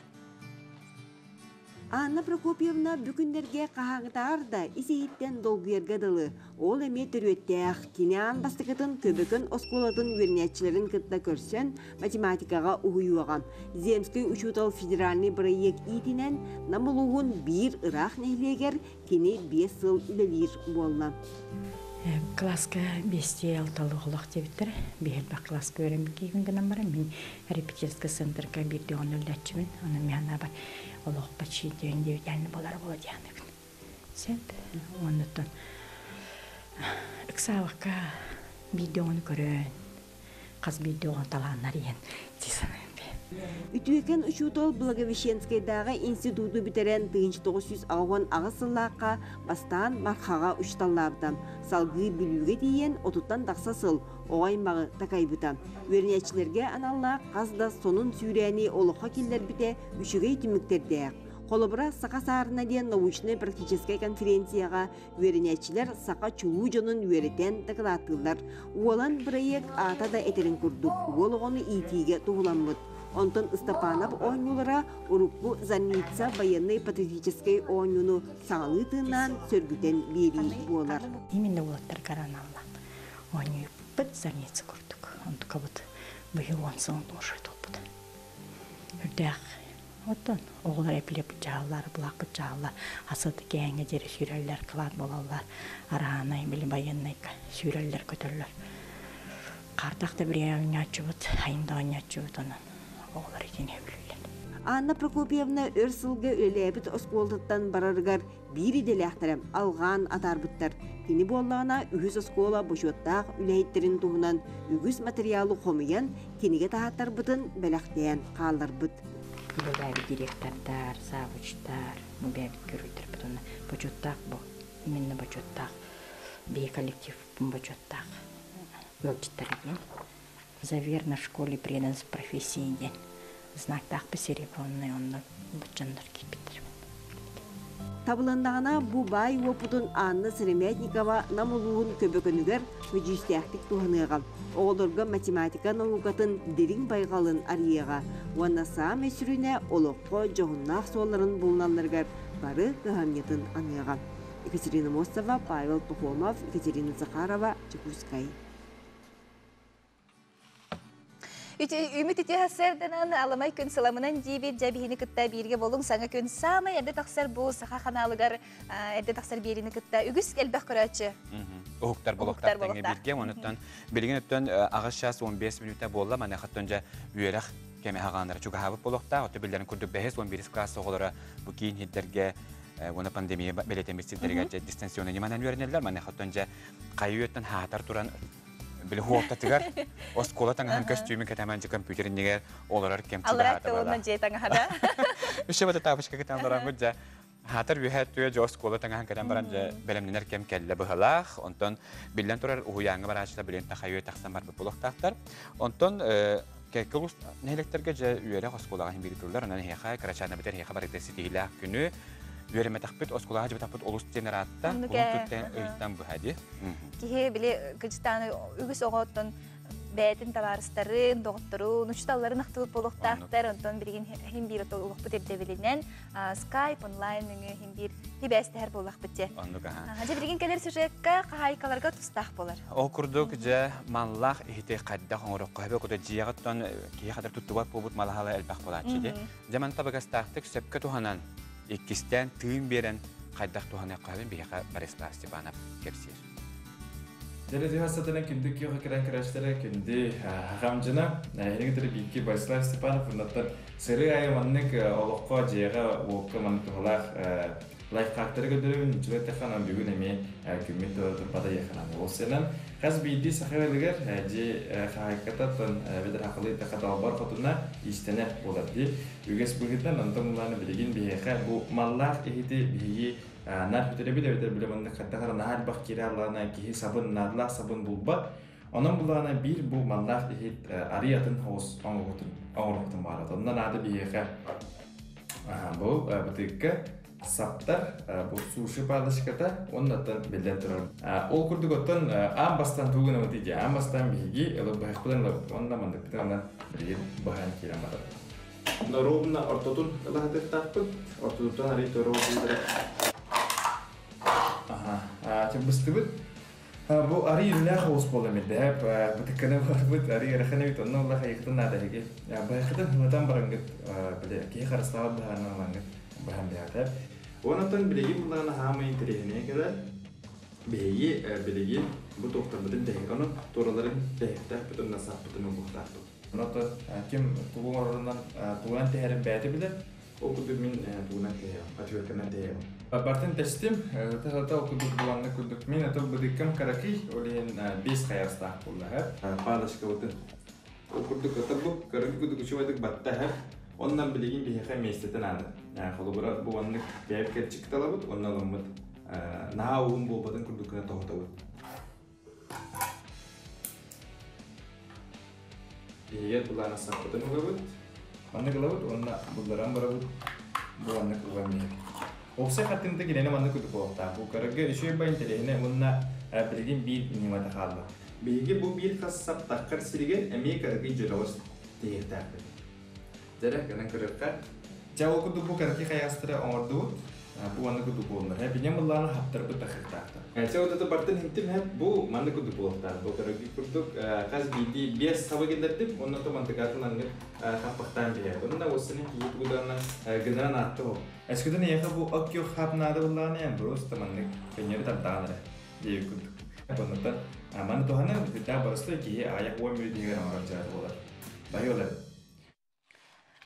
Анна Прокопьевна бу күннэргэ хаһааҥҥытааҕар да ис-иһиттэн долгуйарга дылы. Ол эмиэ төрүөттээх. Кини аан бастакытын Көбөкөн оскуолатын үөрэнээччилэрин кытта көрсөн, математикаҕа уһуйуоҕа. Земскэй учуутал федеральнай бырайыак иитинэн Нам улууһун биир ыраах нэһилиэгэр кини 5 сыл үлэлиир буолла. Кылааска биэстии алталыы оҕолоох диэбиттэрэ. Биир элбэх кылааска үөрэммит киһибин гынан баран, мин репетиторскай центрга биирдэ оҕону үлэлээччибин. Онон мин санаабар олох почти индивидуальный буолара буолуо диэхнэбин. Сөп. Оннуттан ыксаабакка биирдэ оҕону көрөн, хас биирдии оҕону талааннар иһэн дии саныыбын. Үтүөкэн учуутал Благовещенскайдааҕы институту бүтэрэн 1988 сыллаахха бастаан Мархаҕа учууталлаабыта. Салгыы Бүлүүгэ тиийэн отуттан тахса сыл оҕо аймаҕы такайбыта. Үөрэнээччилэргэ аналлаах хас да сонун сүүрээни олоххо киллэрбитэ үчүгэй түмүктэрдээх. Холобура, Саха саарына диэн научнай-практическай конференцияҕа Үөрэнээччилэр саха чулуу дьонун үөрэтэн дакылааттыыллар. Уолан бырайыак аата да этэрин курдук, уол оҕону иитиигэ туһуламмыт. Онтон Ыстапаанап оонньуулара урукку Зарница военнай-патриотическай оонньууну саҥалыы тыыннаан сөргүтэн биэрии буолар. Именно уолаттарга аналлаан оонньуйбут Зарница курдук. Онтукабыт быйыл 10 сылын уже туолбут. Үрдээх Оттон оҕолор эпилеп быччаһаллар, былаах быччаһаллар, асыты кээҥҥэ диэри сүүрэллэр, кылаат буолаллар, араанай, били байыаннайга сүүрэллэр, көтөллөр. Хардах да бириэмэ оонньооччубут, айын да оонньооччубут, онон оҕолор итини сөбүлүүллэр. Анна Прокопьевна өр сылга үлэлээбит оскуолатыттан барарыгар биир идэлээхтэрэ алҕаан атаарбыттар. Кини буоллаҕына үһүс оскуола бочуоттаах үлэһиттэрин туһунан үгүс материалы хомуйан кинигэ таһааттарбытын бэлэхтээн хаалларбыт. Үлэлээбит директордар, завучтар, бэйэбит көрүйтэрбит уонна бочуоттаах бу именно бочуоттаах биһи коллектив бочуоттаах ыалдьыттара диэн за верность школе преданность профессии диэн знактаахпыт серебряный онно боччоннор киирбиттэр. Табылыннаҕына бу баай уопутун Анна Сыромятникова Нам улууһун Көбөкөнүгэр көдьүүстээхтик туһаныаҕа, оҕолорго математика наукатын дириҥ байҕалын арыйыаҕа уонна саамай сүрүнэ олоххо дьоһуннаах суолларын булуналларыгар бары кыһамньытын аныаҕа. Екатерина Мостова, Павел Пахомов, Екатерина Захарова, Дьокуускай. Үмүт үтүө сарсыарданан аламай күн сыламынан диибит дьэ биһини кытта бииргэ болуҥ саҥа күн саамай эрдэ тахсар бу саха ханаалыгар эрдэ тахсар биэриини кытта үгүс элбэх көрөөччү уһуктар болуктар тэҥҥэ бииргэ онуттан билигин өттөн аҕыс час 15 мүнүүтэ буолла маныхаттан дьэ үөрэх кэмэ хаҕаанара чугаһаабыт буолуохтаах оту биллэрин курдук бэһис 11 класс оҕолоро бу киин сирдэргэ уонна пандемия бэлиэтэммит сирдэригэр дьэ дистанционный ньыманан үөрэнэллэр маныхаттан дьэ хайы үйэттэн хаатар туран били хуоптатыгар оскуола таҥаһын көстүүмүн кэтэмэн дьэ компьютер иннигэр олорор кэм Аллара тылына дьиэ таҥаһа да. Үше бата тапочка кэтэн бараммыт дьэ хаатар үөһэ түө дьэ оскуола таҥаһын кэтэн баран дьэ бэлэмнэнэр кэм кэллэ быһалаах. Онтон биллэн турар уһуйааҥҥа барааччылар билин тахайы тахсан барбыт буолуохтаахтар. Онтон кэккэ улус нэһилиэктэргэ дьэ үөрэх оскуолаҕа иһин биир тыллар онон эһиэхэ кырачаана бүтэр эһиэхэ барыта ситиһиилээх күнү үөрэммэтэхпит оскуолаҕа дьыбытахпыт олус диэн ыраатта кулун туттан ыйтан быһа дии Киһи били кырдьытааны үгүс оҕоттон бэйэтин табаарыстарын, доҕотторун, учууталларын ахтыбыт буолуохтаахтар. Онтон билигин иһин биир олохпут ирдэбилинэн скайп онлайн нөҥүө иһин биир хибээстэһэр буоллахпыт дьэ. Оннук аха. Дьэ билигин кэлэр сюжекка хаһаайкаларга тустаах буолар. Ол курдук дьэ маллаах иһити хайдах оҥороххо сөбө кута дьиэҕиттэн киһи хатар туттубат буолбут малаһала элбэх буолааччы дии. Дьэ маны табыгастаахтык сөпкө туһанан иккистээн тыын биэрэн хайдах туһаныахха сөбүн биһиэхэ Борислав Степанов кэпсиир. Дьэ, күндү киэхэ кэлэн көрөөччүлэрэ, күндү хахамдьына, эһиги биикки Борислав Степанов оннуттан сырыы айы маннык олоххо, дьиэҕэ, уокка маннык туһалаах лайфхактары көрдөрөбүн, үчүгэй тэхханан бүгүн эмиэ күммүт турбата яханан. Ол сенен хас биирдии саха ыалыгар дьиэ хаһаайкататтан эбэтэр хахалыы тэхха далбар хотуна иистэнэр буолар дии. Үгэс быһыытынан онтон улааны билигин биһиэхэ бу маллаах иһити биһиги нар бүтэребит эбэтэр билэ маннык хайдах эрэ наһаа элбэх киирэ аллаана киһи сабын наадалаах сабын булбат. Онон булаана биир бу маллаах иһит арый атын хоҕус оҥоһутун оҥоруохтун баҕарат. Онно наада биһиэхэ бу бытыыкка саптар бу суши палочката уоннаттан биллэн турар. Ол курдук оттон аан бастаан тугу гынабыт дии аан бастаан биһиги ылып быһахпытын ылабыт уонна манныкпытын ылан билигин быһан киирэн барабыт. Ровно ортотун ылаһытыахтаахпыт. Ортотуттан арый туора отуутара. Аха. Быстыбыт. Бу арый үллээх оҕус буола мирдэһэп бытыкканы барбыт арый ыарахан эбит онно улах айыкытын наада эһиги. Быһахытын хымытан барангыт били киһи харыстаабат быһаанан ылангыт быһан биһэтэп. Онон билигин буллаҕына хаамай интэриэһинэйэ кэлэр. Биһиги билигин бу туохтарбытын тэһик онон туораларын тэһиктээх бүтүн насааппытын угуохтаахпыт. Онон ким тугу оҥорорунан тугунан тэһэрин бэйэтэ билэр. Ол курдук мин тугунан тэһиэҕим, отвертканан тэһиэҕим. Бартын тэстим, тахата ол курдук буланны курдук мин ато быдыккам каракый, ол иһин бес хайастаах буолла. Палочкабытын ол курдук ата бу көрүҥ курдук үчүгэйдик баттаһар. Оннан билигин биһиэхэ миэстэтин ааны. Холобура бу маннык бэйэбит кэрчик талабыт, онно ыламмыт наһаа уһун буолбатын курдук гына тоһутабыт. Иһигэр былаана саппытын ылабыт. Маннык ылабыт уонна булларан барабыт. Бу маннык уган иһэр. Уопсай хаттыҥта кинини маннык курдук буолуохтаах. Бу көрөргө үчүгэй бай интэриэһинэй уонна билигин биир ньымата хаалла. Биһиги бу биир хас сап таххар сиригэр эмиэ кыракый дьөлөҕөс тиһиэхтээхпит. Дьэрэ, гынан көрүөххэ. Дьэ, ол курдук бу кыракый хайаастары оҥордубут. Бу маннык курдук буоллар. Бинем ыллааны хаптарбыт тахыктаахтар. Чэ, вот это бартын хинтим хэп бу маннык курдук буолуохтаах. Бу кыракый курдук хас биирдии биэс саба киллэрдим, онно то мантыкаатын аннык хаппахтаан биһэр. Онно уоссаны киһи тугудаана гынан аатты ол. Эскүтэн эйэхэ бу оккё хап наада буллааны эн просто маннык көннөрү тардаан эрэ диэбит курдук. Оннуттан маны туһанан бүтää барысты киһи аяк уон мүнүүтүгэр оҥорор дьаата буолар. Байы олар.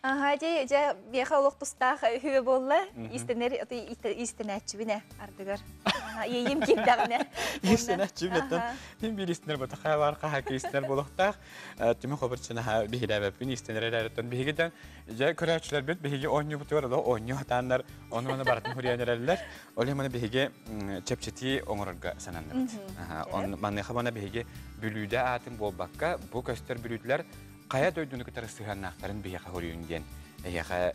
Аха, дьэ, дьэ, биэхэ олох тустаах үһүө буолла. Истэнэр, истэнээччибин ардыгар. Иэйим киирдэҕинэ. Истэнээччибин оттон мин биир истэнэр бата хаалар хаһака истэнэр буолуохтаах. Түмэ хобурчынаха биһилээбэппин истэнэр эрээриттэн биһигитэн дьэ көрөөччүлэрбит биһиги оонньуубутугар олох оонньуу хатааннар ону-маны барытын хуруйан эрэллэр. Ол иһин биһиги чэпчэтии оҥорорго сананныбыт. Маныаха мана биһиги бүлүүдэ аатын буолбакка бу көстөр бүлүүдэлэр хайа дойдуну кытары сыһыаннаахтарын биһиэхэ хоруйун диэн эһиэхэ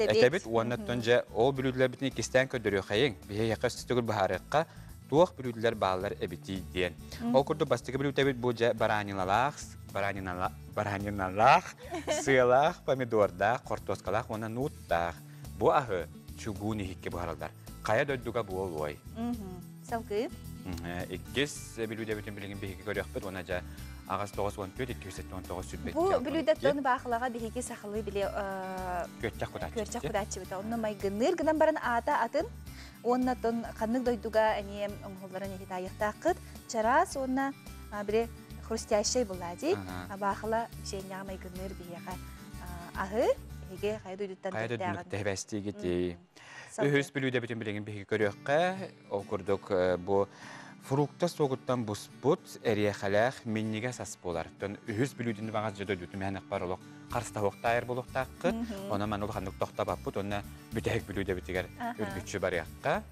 этэбит уонна оттон дьэ ол бүлүүдэлэрбитин иккистээн көрдөрүөххэйиҥ биһиэхэ өстүгүл быһаарыахха туох бүлүүдэлэр бааллар эбитий диэн. Ол курдук бастакы бүлүүтэбит бу дьэ бараниналаах бараниналаах сыалаах помидордаах хортуоскалаах уонна нууттаах бу аһы чугуун иһиккэ буһараллар. Хайа дойдуга буолуой? Салгыы. Иккис бүлүүдэбитин билигин биһиги көрүөхпүт уонна дьэ аҕас 94 279 сүрбэт. Бу бүлүүдэттэн баахылаҕа биһиги сахалыы били күөрчэх кутааччыбыт. Күөрчэх кутааччыбыта. Онно майгынныыр гынан баран аата атын уонна тон ханнык дойдуга эмиэ оҥоһулларын эти таайыахтааххыт. Чараас уонна били хрустящай булади баахыла жиэннэҕэ майгынныыр биһиэхэ аһы эһиги хайа дойдуттан хайа дойдуттан тэбэстиигитий. Үһүс бүлүүдэбитин билигин биһиги көрүөххэ. Ол курдук бу фрукта суогуттан буспут эриэхэлээх минньигэс ас буолар. Тон үһүс бүлүүдүн баҕас дьэ дойдутун мэһэнэх бар олох харыстаһуохтаайар буолуохтааххыт. Онон маны улаханнык тохтобаппыт уонна бүтэһик бүлүүдэбитигэр үргүччү барыахха.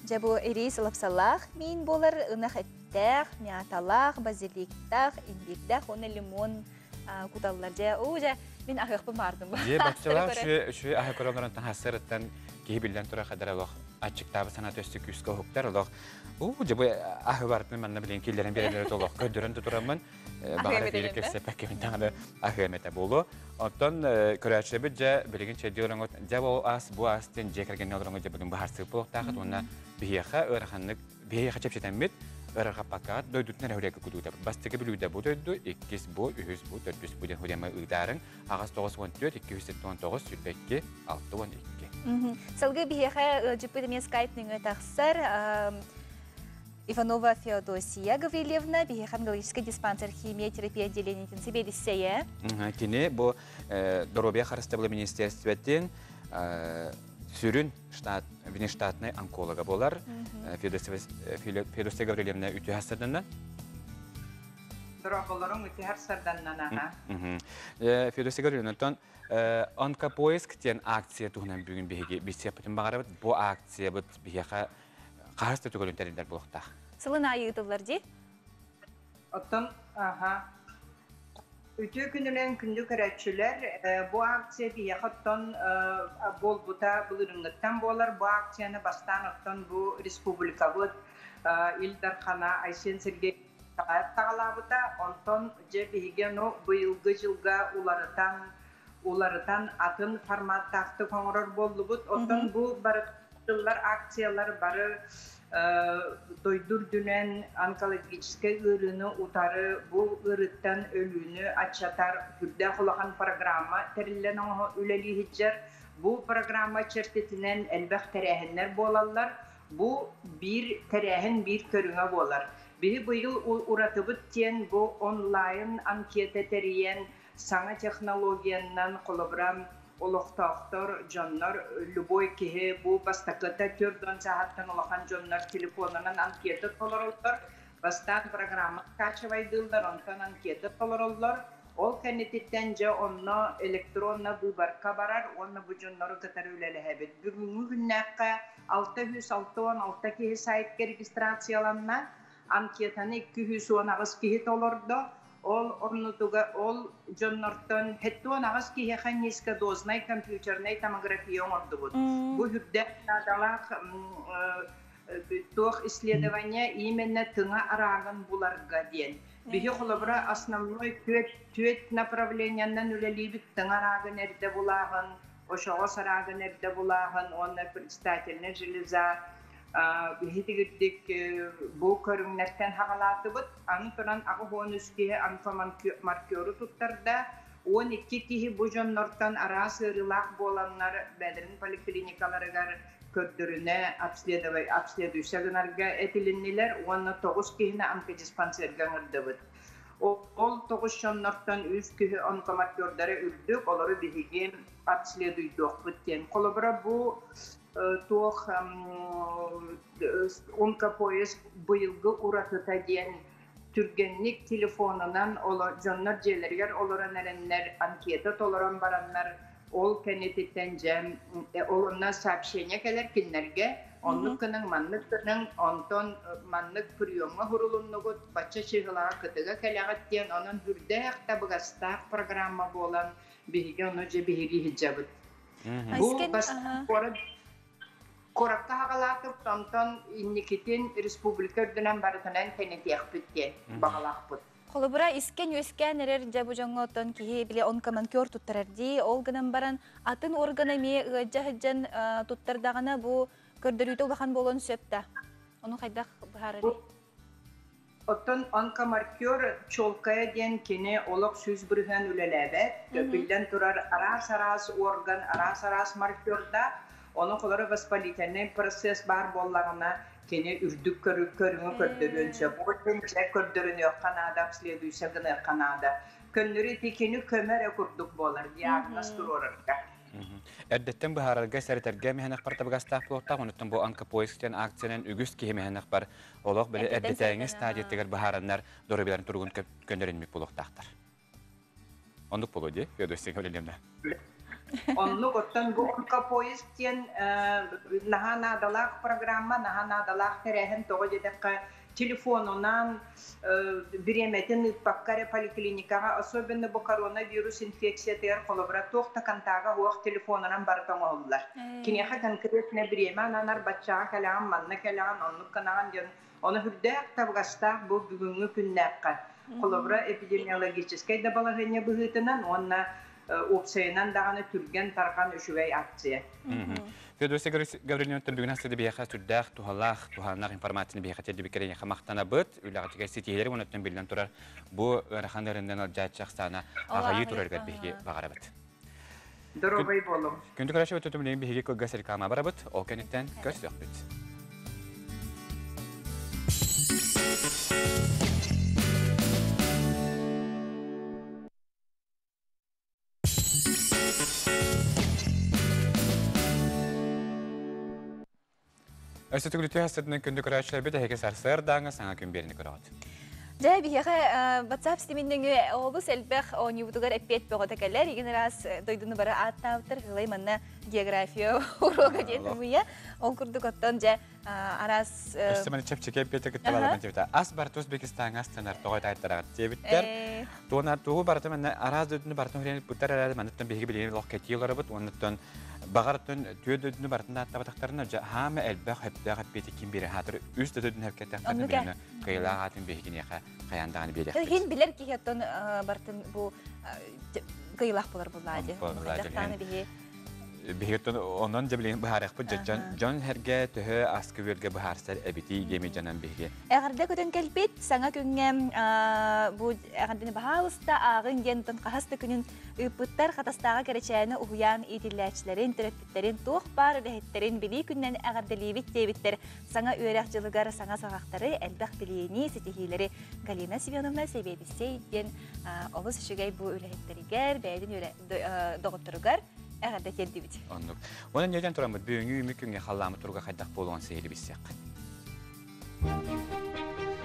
Дьэ бу ириис лапсалаах миин буолар ынах эттээх, мяталаах, базиликтаах, имбирдээх уонна лимон куталлар. Дьэ, уу дьэ, мин аһыахпын баардым. Дьэ, баччалаах үчүгэй аһы көрөн олорон таҥассарыттан киһи биллэн турар хадара олох аччыктаабыт санаата өссө күүскэ уһуктар олох. Уу, дьэ, бу аһы барытын манна билин киллэрэн биэрэллэр олох көрдөрөн да тураммын баҕара биири кэпсэппэккэ мин даҕаны аһыам этэ буолуо. Оттон көрөөччүлэрбит дьэ билигин чэйдии олоҥут дьэ ол ас бу ас диэн дьиэ кэргэҥҥэ олороҥут дьэ бүгүн быһаарсыы буолуохтаахыт уонна биһиэхэ ыараханнык биһиэхэ чэпчэтэммит ыарырҕаппаккаҕыт дойдутун эрэ хүрээкэ кутуутабыт. Бастакы бүлүүдэ бу дойду, иккис бу, үһүс бу, төрдүс бу диэн хуриама ыытаарыҥ. Аҕас 94, 279, 22, 62. Салгыы биһиэхэ ыалдьыппыт эмиэ скайп нөҥүө тахсар. Иванова Феодосия Гаврильевна, биһиэхэ онкологическай диспансер химия терапия отделениетин сэбиэдиссэйэ. Кини бу доруобуйа харыстабыла министерствотын сүрүн штат, внештатный онколога болар. Феодосия Гаврильевна үтүө хастарданна. Дорооболоруҥ үтүө харсарданна Феодосия Гаврильевна, оттон онкопоиск диэн акция туһунан бүгүн биһиги билсиэхпитин баҕарабыт. Бу акциябыт биһиэхэ хаһыс да түгөлүн тэриллэр буолуохтаах. Сылын аайы ыытыллар дии. Оттон аха Үтүө күнүнэн күндү көрөөччүлэр, бу акция биһиэхэ оттон буолбута былырыыҥҥыттан буолар. Бу акцияны бастаан оттон бу республикабыт Ил Дархана Айсен Сергеевич саҕалаабыта. Онтон дьэ биһиги ону быйылгы дьылга уларытан уларытан атын форматтаахтык оҥорор буоллубут. Оттон бу бары тыллар акциялар бары дойду үрдүнэн онкологическай ыарыыны утары бу ыарыыттан өлүүнү аччатар сүрдээх улахан программа тэриллэн оҥоһо үлэлии сылдьар. Бу программа чэрчитинэн элбэх тэрээһиннэр буолаллар. Бу биир тэрээһин биир көрүҥэ буолар. Биһи быйыл уратыбыт диэн бу онлайн анкета тэрийэн саҥа технологиянан холобура олохтоохтор, дьоннор, любой киһи бу бастакыта 40 сааһыттан улахан дьоннор телефонунан анкета толороллор. Бастаан программа скачивайдыыллар, онтон анкета толороллор. Ол кэннититтэн дьэ онно электронно выборка барар уонна бу дьоннору кытары үлэлэһэбит. Бүгүҥҥү күннээххэ 666 киһи сайтка регистрацияланна. Анкетаны 218 киһи толордо. Ол оннутуга ол дьоннортон 78 киһиэхэ низкодознай компьютернай томография оҥордубут. Бу үрдээх наадалаах туох исследование именно тыҥа араагын буларга диэн. Биһи холобура основной түөрт направлениянан үлэлиибит тыҥа араагын эрдэ булааһын, ошоҕос араагын эрдэ булааһын уонна предстательная железа Биһитигирдик бу көрүҥнэртэн хаҕалаатыбыт. Аны туран 83 киһи онкомаркеру туттарда. 12 киһи бу дьоннортон араас ыарыылаах буоланнар бэйэлэрин поликлиникаларыгар көрдөрүнэ обследуйса гынарга этилиннилэр уонна 9 киһини онкодиспансерга ыҥырдыбыт. Ол тоҕус дьоннортон үс киһи онкомаркердара үрдүк, олору биһиги обследуйдуохпут диэн. Холобура, бу туох онкопоезд быйылгы уратыта диэн түргэнник телефонунан дьоннор дьиэлэригэр олорон эрэннэр анкета толорон бараннар ол кэннититтэн дьэ ол онно сообщение кэлэр кинилэргэ оннук гыныҥ маннык гыныҥ онтон маннык приемҥа уһурулуннугут бачча чыыһылаҕа кытыга кэлэҕит диэн онон үрдээх табыгастаах программа буолан биһиги ону дьэ биһиги иһдьабыт бу куорат куоракка хаҕалаатыбыт онтон инникитин республика үрдүнэн барытынан тэнитиэхпит диэн баҕалаахпыт. Холобура, искэн-үөскээн эрэр дьэ бу дьоҥҥо оттон киһи били онкоманкер туттарар дии. Ол гынан баран атын орган эмиэ ыалдьа сылдьан туттардаҕына бу көрдөрүүтэ улахан буолуон сөп да. Ону хайдах быһаарарый? Оттон онкомаркер чуолкайа диэн кини олох 100% үлэлээбэт. Биллэн турар, араас-араас орган, араас-араас маркердаах. Ону холоро воспалительный процесс баар буоллаҕына, кини үрдүк көрүҥү көрдөрүөн сөп. Ол иһин дьэ көрдөрүнүөххэ наада, обследуйса гыныахха наада. Көннөрү ити кини көмө эрэ курдук буолар, диагноз туруорарга. Эрдэттэн быһаарарга, сэрэтэргэ мэһэнэх табыгастаах буолуохтаах. Онуттан бу онкопоиск диэн акциянан үгүс киһи мэһэнэх бар олох били эрдэтээҥи стадиятыгар быһаараннар доруобуйаларын туругун көннөрүнмүт буолуохтаахтар. Оннук буолуо дии, Феодосия Гаврильевна. Оннук, оттон бу онкопоиск диэн наһаа наадалаах программа, наһаа наадалаах тэрээһин тоҕо диэтэххэ, телефонунан бириэмэтин ыыппакка эрэ поликлиникаҕа, особенно бу коронавирус инфекциятыгар холобура туох да контага суох телефонунан барыта оҥоһуллар. Киниэхэ конкретно бириэмэ ананар, баччаҕа кэлэҕин, манна кэлэҕин, оннук гынаҕын диэн Ону үрдээх табыгастаах бу бүгүҥҥү күннээххэ. Холобура, эпидемиологическай да балаһыанньа быһыытынан уонна уопсайынан даҕаны түргэн-тарҕан үчүгэй акция. Феодосия Гаврильевна бүгүн астыды биһиэхэ сүрдээх туһалаах, туһааннаах информацияны биһиэхэ тиэрдибиккэр эйиэхэ махтанабыт. Үлэҕитигэр ситиһиилэри уонна биллэн турар бу ыарахан ыарыннан алдьааччы ахсаана аҕайыы турарыгар биһиги баҕарабыт. Доруобай буолуҥ. Күндү көрөөччү өтөтүм биһиги кылгас реклама барабыт. Ол кэнниттэн көрсүөхпүт. Өссө түгүлүтү хастытынан күндү көрөөччүлэрбит эһиги сарсыардааҥы саҥа күн биэrini көрөҕүт. Дьэ, биһиэхэ WhatsApp ситиминнэҥи олус элбэх оонньуубутугар эппиэт бөҕөтө кэлэр. Игин ыраас дойдуну бары ааттаабыттар. Ылай манна география уруога диэн ымыйа. Ол курдук оттон дьэ араас... Өссө маны чэпчэки эппиэти кытта балабын диэбитэ. Ас барыта Узбекистаҥа астанар тоҕо таайтараҕыт диэбиттэр. Туона тугу барыта манна араас дойдуну барытын хүрэн ыппыттар эрээри маныттан биһиги билигин олох кэтии олоробут. Оннуттан Баҕар түөрт дойдуну барытын ааттаабатахтарына, дьэ, хаама элбэх өптөөх эппиэти ким биэрэ хаатыр үс да дойдуну эркэттэхтэринэ билиэнэ кыайылаах аатын биһигиниэхэ хайаан даҕаны биэриэхпит. Иһин билэр киһи оттон барытын бу кыайылаах болар буллаа дии. Хайдахтааны биһи Биһиги онон дьэ билигин быһаарыахпыт дьон дьон сэргэ төһө аскы үөргэ быһаарсар эбитий диэми дьонон биһиги. Эҕэрдэ көтөн кэлбит саҥа күҥҥэ бу эҕэрдэни баһаалыста ааҕыҥ диэн хаһыс да күнүн Ыыппыттар Хатастааҕы Кэрэчээни уһуйаан иитиллээччилэрин, төрөппүттэрин туох баар үлэһиттэрин билии күнүнэн эҕэрдэлиибит диэбиттэр саҥа үөрэх дьылыгар саҥа саҕахтары, элбэх билиини, ситиһиилэри Галина Семеновна сэбиэдиссэй диэн олус үчүгэй бу үлэһиттэригэр, бэйэтин доҕотторугар эҕэрдэ тиэрдибит. Оннук. Онон ньүдэн тураммыт бүгүҥҥү үүмү күҥҥэ халлааммыт туруга хайдах буолуон сиһили билсиэххит.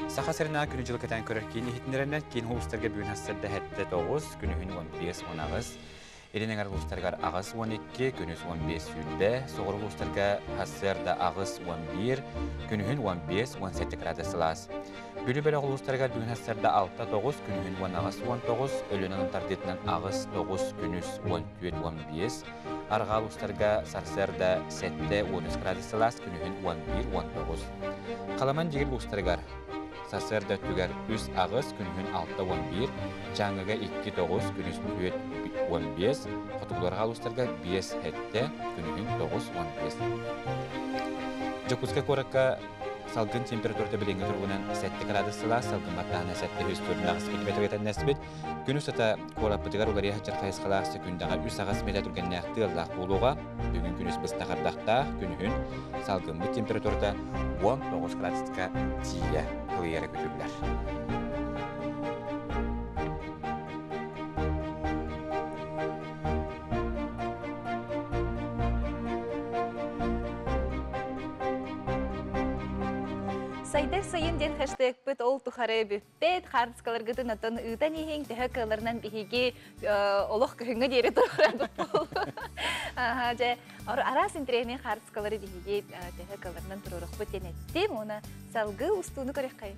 Саха сиринээҕи күнү-дьылы кэтээн көрөр киин иһитиннэрэринэн киин улуустарга бүгүн сарсыарда сэттэ тоҕус, күнүһүн 15 18, Илин эҥэр улуустарыгар 8-12, күнүс 15-20, соҕуруу улуустарга сарсыарда 8-11, күнүһүн 15-17 градус сылаас. Бүлүү бөлөх улуустарыгар бүгүн сарсыарда 6-9, күнүһүн 18-19, Өлүөнэ тардыытынан 8-9, күнүс 14-15, Арҕаа улуустарга сарсыарда 7-13 градус сылаас, күнүһүн 11-19. Халаман дьигир улуустарыгар сарсыарда өттүгэр 3-8, күнүһүн 6-11, Дьааҥыга 2-9, күнүс 4-15, хотугуларга улуустарга 5-7, күнүһүн 9-15. Дьокуускай куоракка салгын температурата билиҥҥи туругунан 7 градус сылаас, салгын баттааһына 748 мм тэннэспит. Күн устата куораппытыгар уларыйа сылдьар хайысхалаах секундаҕа үс аҕыс миэтэ түргэннээх тыаллаах буолуоҕа. Бүгүн күнүс быстах ардахтаах, күнүһүн салгыммыт температурата 19 градуска тиийэ кылыйара күтүллэр. Сайдар сайын диэн хэштегпыт ол тухары бүппэт, хаартыскаларгытын оттон ыытан иһиҥ, төһө кыалларынан биһиги олох күһүҥҥэ диэри турарбыт буолуо. Дьэ, араас интэриэһинэй хаартыскалары биһиги төһө кыалларынан туруорукпут диэн эттим. Уонна салгыы устууну көрүөххэйин.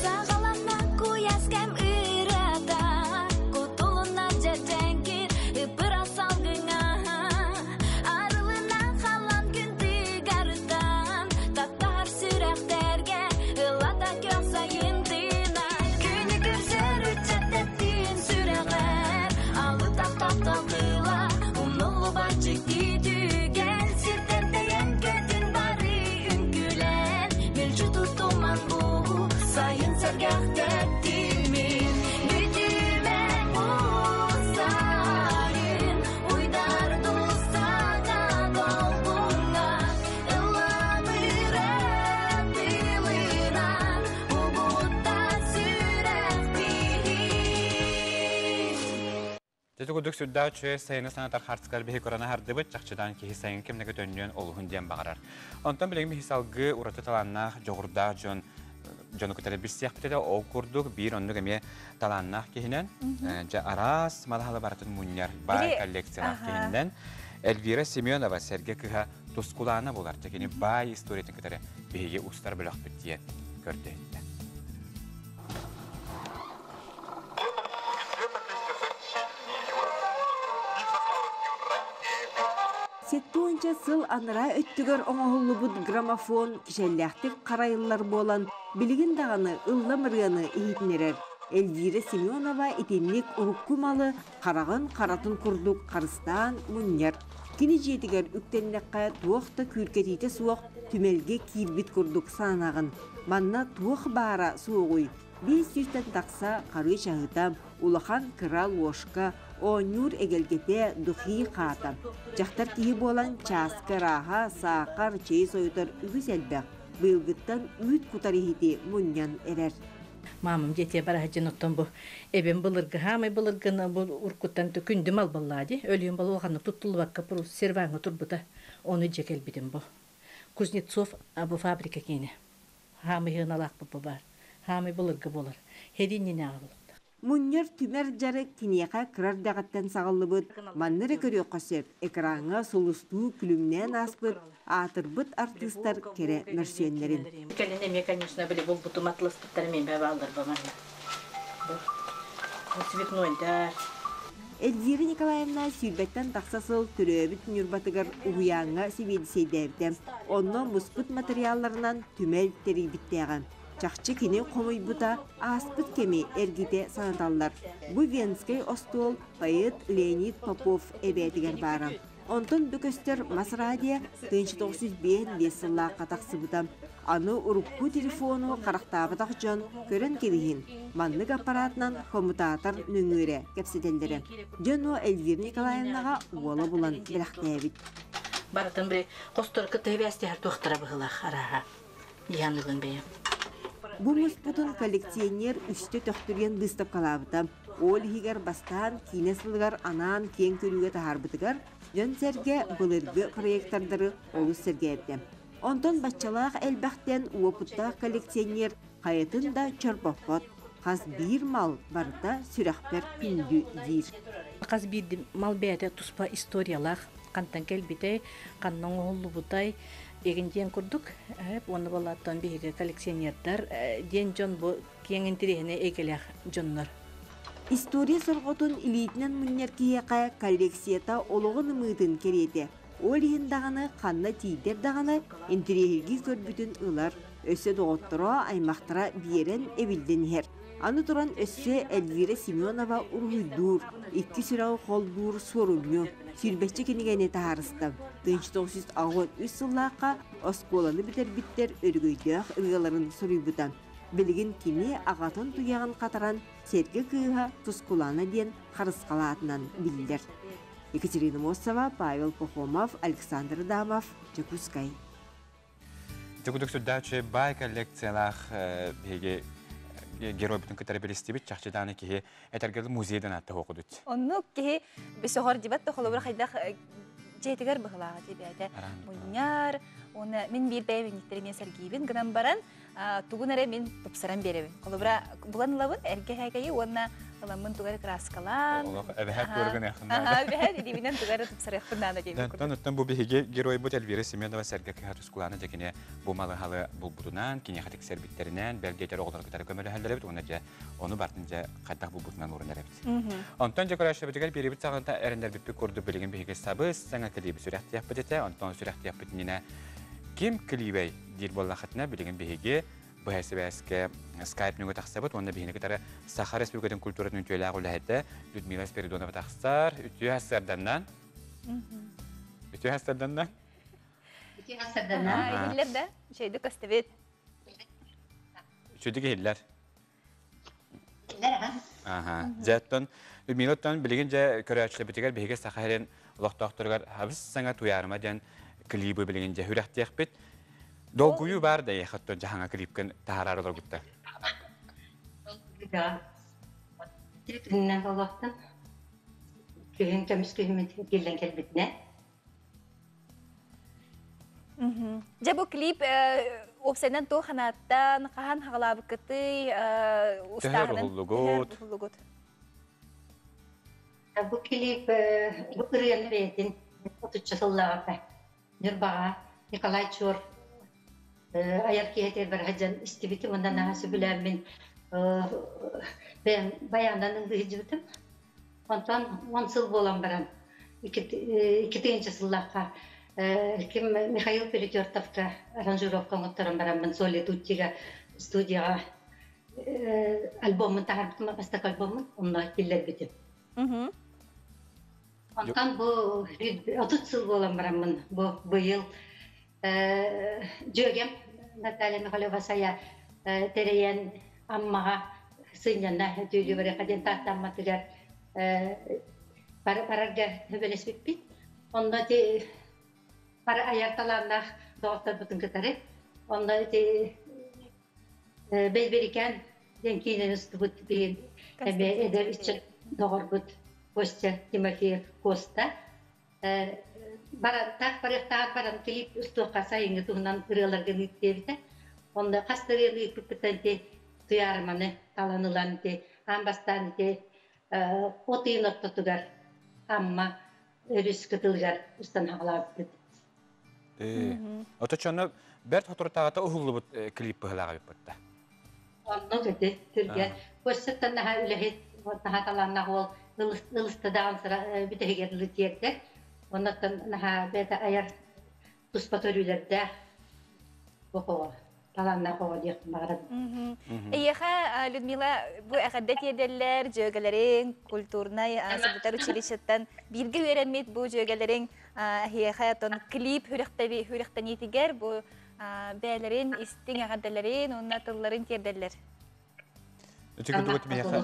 Саҕаланна куйаас кэм ырыата, кутулунна дьэдьэҥкир ыппыра салгыҥа. Арылына халан күн тыгарыттан, таптаһар сүрэхтэргэ ыллата көх сайын тыына. Күнү көрсөр ыччат тэптиин сүрэҕэр, алытах таптал тыла, умнуллубат дьикти түгэн, сиртэн тэйэн көтүн бары үҥкүүлэн, мүлдьү тутуман бу сайын сэргэх тэптимин. Бүтүмэ бу сайын, уйдар дуу саҥа долгуҥҥа, ылланыр тылынан, угуттан сүрэх биһик. Дьэ курдук сүрдээх үчүгэй сайыны санатар хартыскар биһи көрөн аһардыбыт, чахчыдан киһи сайын кэмнэгэ төннүөн олуһун диэн баҕарар. Онтон билигин биһи салгыы ураты талааннаах, дьоҕурдаах дьон дьону кытары билсиэхпит этэ. Ол курдук биир оннук эмиэ талааннаах киһинэн, дьэ араас малаһалы барытын мунньар баай коллекциялаах киһинэн Эльвира Семенова сэргэ кыһа Тускулаана булар. Дьэ кини баай историятын кытары биһиги устар бөлөхпүт диэн көрдөһүттэ. Сеттуонча сыл анараа өттүгэр оҥоһуллубут граммофон кичэллээхтик харайыллар буолан, билигин даҕаны ыллам ырыаны иһитиннэрэр. Эльвира Семенова итинник урукку малы хараҕын харатын курдук харыстаан мунньар. Кини дьиэтигэр үктэннэххэ туох да күүркэтиитэ суох түмэлгэ киирбит курдук сананаҕын. Манна туох баара суоҕуй? Биир сүүстэн тахса харыы чаһыта, улахан кыра ложка, оонньуур эгэлгэтэ, духи хаата. Дьахтар киһи буолан чааска ырааһа, саахар, чэй сойутар үгүс элбэх. Быйылгыттан үүт кутар иһити мунньан эрэр. Маамам дьиэтигэр бара сылдьан оттон бу эбэм былыргы хаамай былыргыны бу уруккуттан күндү мал буоллаа дии. Өлүөн бол улаханнык туттуллубакка серваҥҥа турбута. Ону дьэ кэлбитим бу. Кузнецов бу фабрика киэнэ. Хаамый сыаналаахпыт бу баар. Хаамый былыргы буолар. Һэри иннинээҕи буолуохтаах. Мунньар түмэр дьарык киниэхэ кыра эрдэҕиттэн саҕыллыбыт, манна эрэ көрүөххэ сөп, экраҥҥа сулустуу күлүмнээн ааспыт аатырбыт артыыстар кэрэ мөрсүөннэрин. Кэлин эмиэ, конечно, били булбутум атласпыттар эмиэ бааллар ба манна. Бу цветнойдар. Эльвира Николаевна сүүрбэттэн тахса сыл төрөөбүт Ньурбатыгар уһуйааҥҥа сэбиэдиссэйдээбитэ. Онно муспут матырыйаалларынан түмэл тэрийбиттээҕэ. Чахчы кини хомуйбута ааспыт кэми эргитэ санаталлар. Бу Венскэй остуол поэт Леонид Попов эбээтигэр баара. Онтон бу көстөр мас радио 1905 сыллаахха тахсыбыта. Аны урукку телефону харахтаабатах дьон көрөн кэбиһин, маннык аппаратынан коммутатор нөҥүөрэ кэпсэтэллэрэ. Дьону Эльвира Николаевнаҕа уола булан бэлэхтээбит. Барытын били хостору кытта сибээстэһэр туохтара быһыылаах арааһа. Диһаныгын бэйэм. Бу муспутун коллекционер үстэ төхтүрүйэн быыстапкалаабыта. Ол иһигэр бастаан киинэ сылыгар анаан киэҥ көрүүгэ таһаарбытыгар дьон-сэргэ былыргы проектордары олус сэргээбитэ. Онтон баччалаах элбэхтэн уопуттаах коллекционер хайатын да чорбоппот. Хас биир мал барыта сүрэхпэр күндү диир. Хас биирди мал бэйэтэ туспа историялаах хантан кэлбитэй, ханна оҥоһуллубутай, эгин диэн курдук уонна балааттан биһиги коллекционердар диэн дьон бу киэҥ интэриэһинэй эйгэлээх дьоннор. История сорҕотун илиитинэн мунньар киһиэхэ коллекцията олоҕун ымыытын кэриэтэ. Ол иһин даҕаны ханна тиийдэр даҕаны интэриэһиргии көрбүтүн ылар, өссө доҕотторо, аймахтара биэрэн эбиллэн иһэр. Аны туран өссө Эльвира Семенова уруһуйдуур, икки сүрэҕи холбуур суорумньу, сүүрбэччэ кинигэни таһаарыста. 1983 сыллаахха оскуоланы бүтэрбиттэр өрөгөйдөөх ырыаларын суруйбута. Билигин кини аҕатын туйаҕын хатаран Сэргэ кыыһа Тускулана диэн харысхалаатынан биллэр. Екатерина Мосова, Павел Пахомов, Александр Адамов, Дьокуускай. Дьокутук сүрдээх үчүгэй баай коллекциялаах биһиги геройбутун кытары билистибит чахчыдааны киһи этэргэл музейдан атта хоқудут. Оннук киһи сөҕөр дибат да холобура хайдах дьиэтигэр быһылааҕа тибээтэ мунньар, уонна мин биир бэйэбинниктери мен сэргиибин гынан баран тугун эрэ мин тупсаран биэрэбин. Холобура булан ылабын эргэ һээкэйи уонна ыламмын тугары краскалаан. Олох эбэһээт туоргын эхын наада. Эбэһээт илиибинэн тугары тупсарыахпын наада диэбит курдук. Оттон бу биһиги геройбут Эльвира Семенова сэргэ кыһа Тускулаана дьэ бу малы-халы булбутунан, киниэхэ тиксэрбиттэринэн, бэл диэтэр оҕолору кытары көмөлөһөллөр эбит уонна дьэ ону бартын дьэ хайдах булбутунан уурунар эбит. Онтон дьэ көрөөччүбүтүгэр биэрибит саҕанта эрэннэрбиппит курдук билигин биһиги сабыс саҥа клиби сүрэхтиэхпит этэ. Онтон сүрэхтиэхпит иннинэ ким клибэй диир буоллахытына билигин биһиги быһа сибээскэ скайп нөҥүө тахсабыт уонна биһини кытары Саха Республикатын культуратын үтүөлээх үлэһитэ Людмила Спиридонова тахсар. Үтүө сарданнан. Үтүө сарданнан. Үтүө сарданнан. Иһиллэр да? Үчүгэйдик көстүбүт. Үчүгэйдик иһиллэр. Аха. Дьэ, оттон Людмила оттон билигин дьэ көрөөччүлэрбитигэр биһиги Саха сирин олохтоохторугар хабыс саҥа туйаарыма диэн клибы билигин дьэ хүрэхтиэхпит. Долгуйуу баар да эйиэхэ оттон дьаһаҥа клипкин таһаарар олоргутта. Да. Күннэн олохтон күһүн көмүс күһүмүт киллэн кэлбитинэ. Дьэ бу клип уопсайынан туох ханааттан, хаһан хаҕалаабыккытый, устааһынын уһуллугут? Бу клип бу ырыаны бэйэтин отучча сыллааҕыта Ньурбаҕа Николай Чуор айар киһитигэр бараһадьан истибитим уонна наһаа сөбүлээммин бэйэм баянынан ыллыһыдьыбытым. Онтон 10 сыл буолан баран 2 сыллаахха ким Михаил Перетертовка аранжировка оҥотторон бараммын Соли Туттига студияҕа альбоммун таһаарбытым, бастакы альбоммун онно киллэрбитим. Онтон бу 30 сыл буолан бараммын бу быйыл дьүөгэм Наталья Михайлова Сайа тэрийэн Аммаҕа сынньана түүлүү барыахха диэн Тааттамматыгар барарга сөбүлэспиппит. Онно ити бары айар талааннаах доҕотторбутун кытары онно ити Бэйбэрикээн диэн киинэни устубут биһиги эмиэ эдэр ыччат доҕорбут Костя Тимофеев Коста барантаах барыахтааҕар баран клип устуохха сайыҥҥы туһунан ырыаларгын ыыт диэбитэ. Онно хас да ырыаны ыыппыппыттан ити Туйаарыманы талан ылан ити аан бастаан ити от ыйын ортотугар Амма өрүс кытылыгар устан хаҕалаабыппыт. Оточону бэрт соторутааҕыта уһуллубут клип быһылааҕа эбиппит да. Оннук ити түргэн. Костяттан наһаа үлэһит, наһаа талааннаах уол ылыста даҕан бүтэһигэр ылы тиэрдэр. Оннуттан наһаа бэйэтэ айар туспа көрүүлэрдээх оҕо, талааннаах оҕо диэхпин баҕарабын. Эйиэхэ, Людмила, бу эҕэрдэ тиэрдэллэр дьүөгэлэриҥ, культурнай сырдатар училищеттан бииргэ үөрэммит бу дьүөгэлэриҥ эһиэхэ оттон клип сүрэхтэниитигэр бу бэйэлэрин истиҥ эҕэрдэлэрин уонна тылларын тиэрдэллэр. Ити курдук миэхэ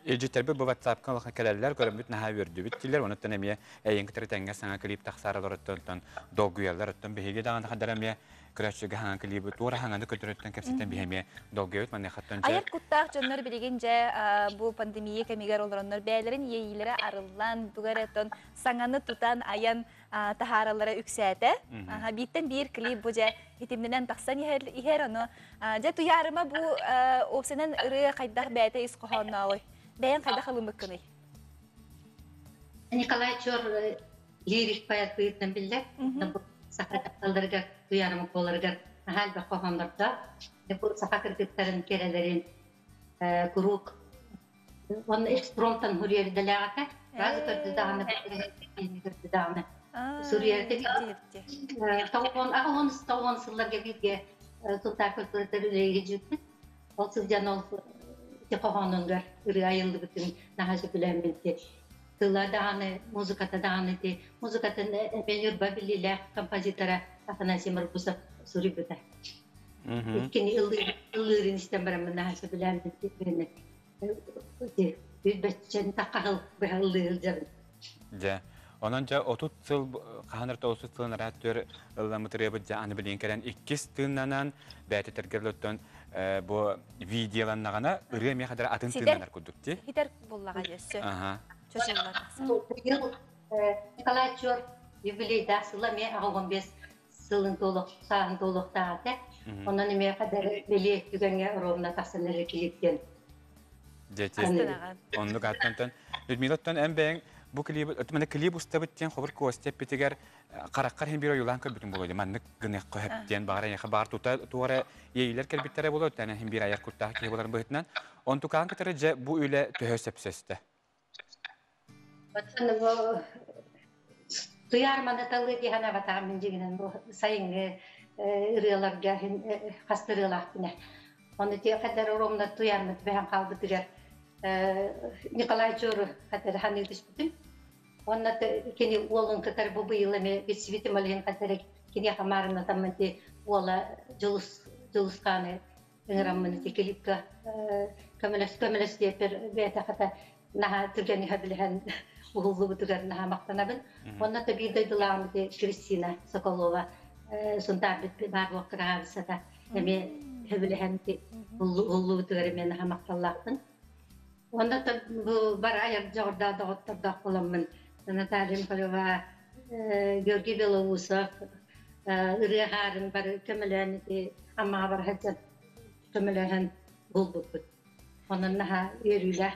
илдьиттэрбит бу WhatsApp-ка улахан кэлэллэр, көрөммүт наһаа үөрдүбүт дииллэр. Онуттан эмиэ эйиҥ кытары тэҥҥэ саҥа клип тахсаар олороттон долгуйаллар. Оттон биһиги даҕаны хадара эмиэ көрөөччүгэ хаҥа клибы туора хаҥаны көтөрөттөн кэпсэтэн биһи эмиэ долгуйабыт маныахаттан Айар куттаах дьоннор билигин дьэ бу пандемия кэмигэр олороннор бэйэлэрин иэйиилэрэ арыллан, тугу эрэ оттон саҥаны тутан айан таһаараллара үксээтэ. Бииртэн биир клип бу дьэ итимнэнэн тахсан иһэр, ону дьэ Туйаарыма бу уопсайынан ырыа хайдах бэйэтэ ис хоһооннооҕуй? Бэйэҥ хайдах ылыммыккыный? Николай Чор лирик поэт быһыытынан биллэр. Саха дьахталларыгар, Туйаарыма буоларыгар наһаа элбэх хоһооннордоох. Бу саха кыргыттарын кэрэлэрин куруук Уонна экспромтан суруйар-идэлээҕэ. Сразу көрдө даҕаны, көрдө даҕаны. Суруйар тоҕуон аҕыс тоҕуон сылларга бииргэ Сунтаар культуратыгар үлэлии дьүппүт. Ол сылдьан ол ити хоһоонугар ырыа айыллыбытын наһаа сөбүлээммин тыла даҕаны, музыката даҕаны ити музыкатын эмиэ Ньурба биллиилээх композитора Афанасий Маргусов суруйбута. Кини ыллыырын истэн бараммын наһаа сөбүлээммин Билбэччэн таххаһыл быһаллыы сылдьабын. Дьэ. Онон дьэ 30 сыл хаһан эрэ 30 сылын араат түөр ылламмыт ырыабыт дьэ аны билигин кэлэн иккис тыыннанан бээтэтэргэ бу видеоланнаҕына ырыа эмиэ хадара атын тыыннанар курдук ти. Хитер буллаҕа өссө. Аха. Чочулла тахсар. Николай Чор юбилейдаах сыла эмиэ 85 сылын туолуох сааһын туолуохтаах этэ. Онон эмиэ хадары били түгэҥҥэ ровно тахсан эрэ клиптен. Дети. Оннук аттантан Людмила оттон эн бэйэҥ бу клип маны клип устабыт диэн хобур Костя эппитигэр хараххар иһин биир ойуулаан көрбүтүм буолуо маннык гыныахха сөп диэн баҕар эйиэхэ баар тута туора иэйиилэр кэлбиттэрэ буолуо тэн иһин биир айар куттаах киһи буоларын быһыытынан онтукаан кытары дьэ бу үлэ төһө сөпсөстө? Оттон бу туйаар маны талыы дии санаабатаҕым мин дьиҥинэн бу сайыҥҥы ырыаларга хас да ырыалаахпын ээ. Ону ти хаддар оромна туйаармыт бэһэн хаалбытыгар Николай Чору хаддар ханыы түспүтүм. Уонна кини уолун кытары бу быйыл эмиэ билсибитим ол иһин хаддар киниэхэ маарыннатаммын ти уола Дьулус Дьулусхааны ыҥыраммын ити клипка көмөлөс көмөлөс диэппэр бэйэтэ хата наһаа түргэн иһэ билиһэн уһуллубутугар наһаа махтанабын. Онно та биир дойдулааҕым ити Кристина Соколова Сунтаарбыт баар буох кыраһаабысата эмиэ сөбүлэһэн уһуллубутугар эмиэ наһаа махталлаахпын. Онно бу бар айар дьоҕурдаах доҕоттордоох буоламмын Наталья Михайлова, Георгий Белоусов ырыа хаарын бары көмөлөөн ити Аммаҕа бара сылдьан көмөлөһөн булбуппут. Онон наһаа үөрүүлээх.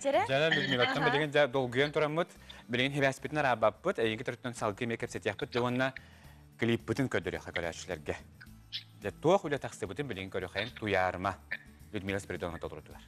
Дьэ, Людмилаттан билигин дьэ долгуйан тураммыт, билигин хибээспитин араабаппыт, эйиги төрүттэн салгыы эмиэ кэпсэтиэхпит, дьэ уонна клиппытын көрдөрүөххэ көрөөччүлэргэ. Дьэ, туох үлэ тахсыбытын билигин көрүөххэйин туйаарыма Людмила Спиридоновна толорутугар.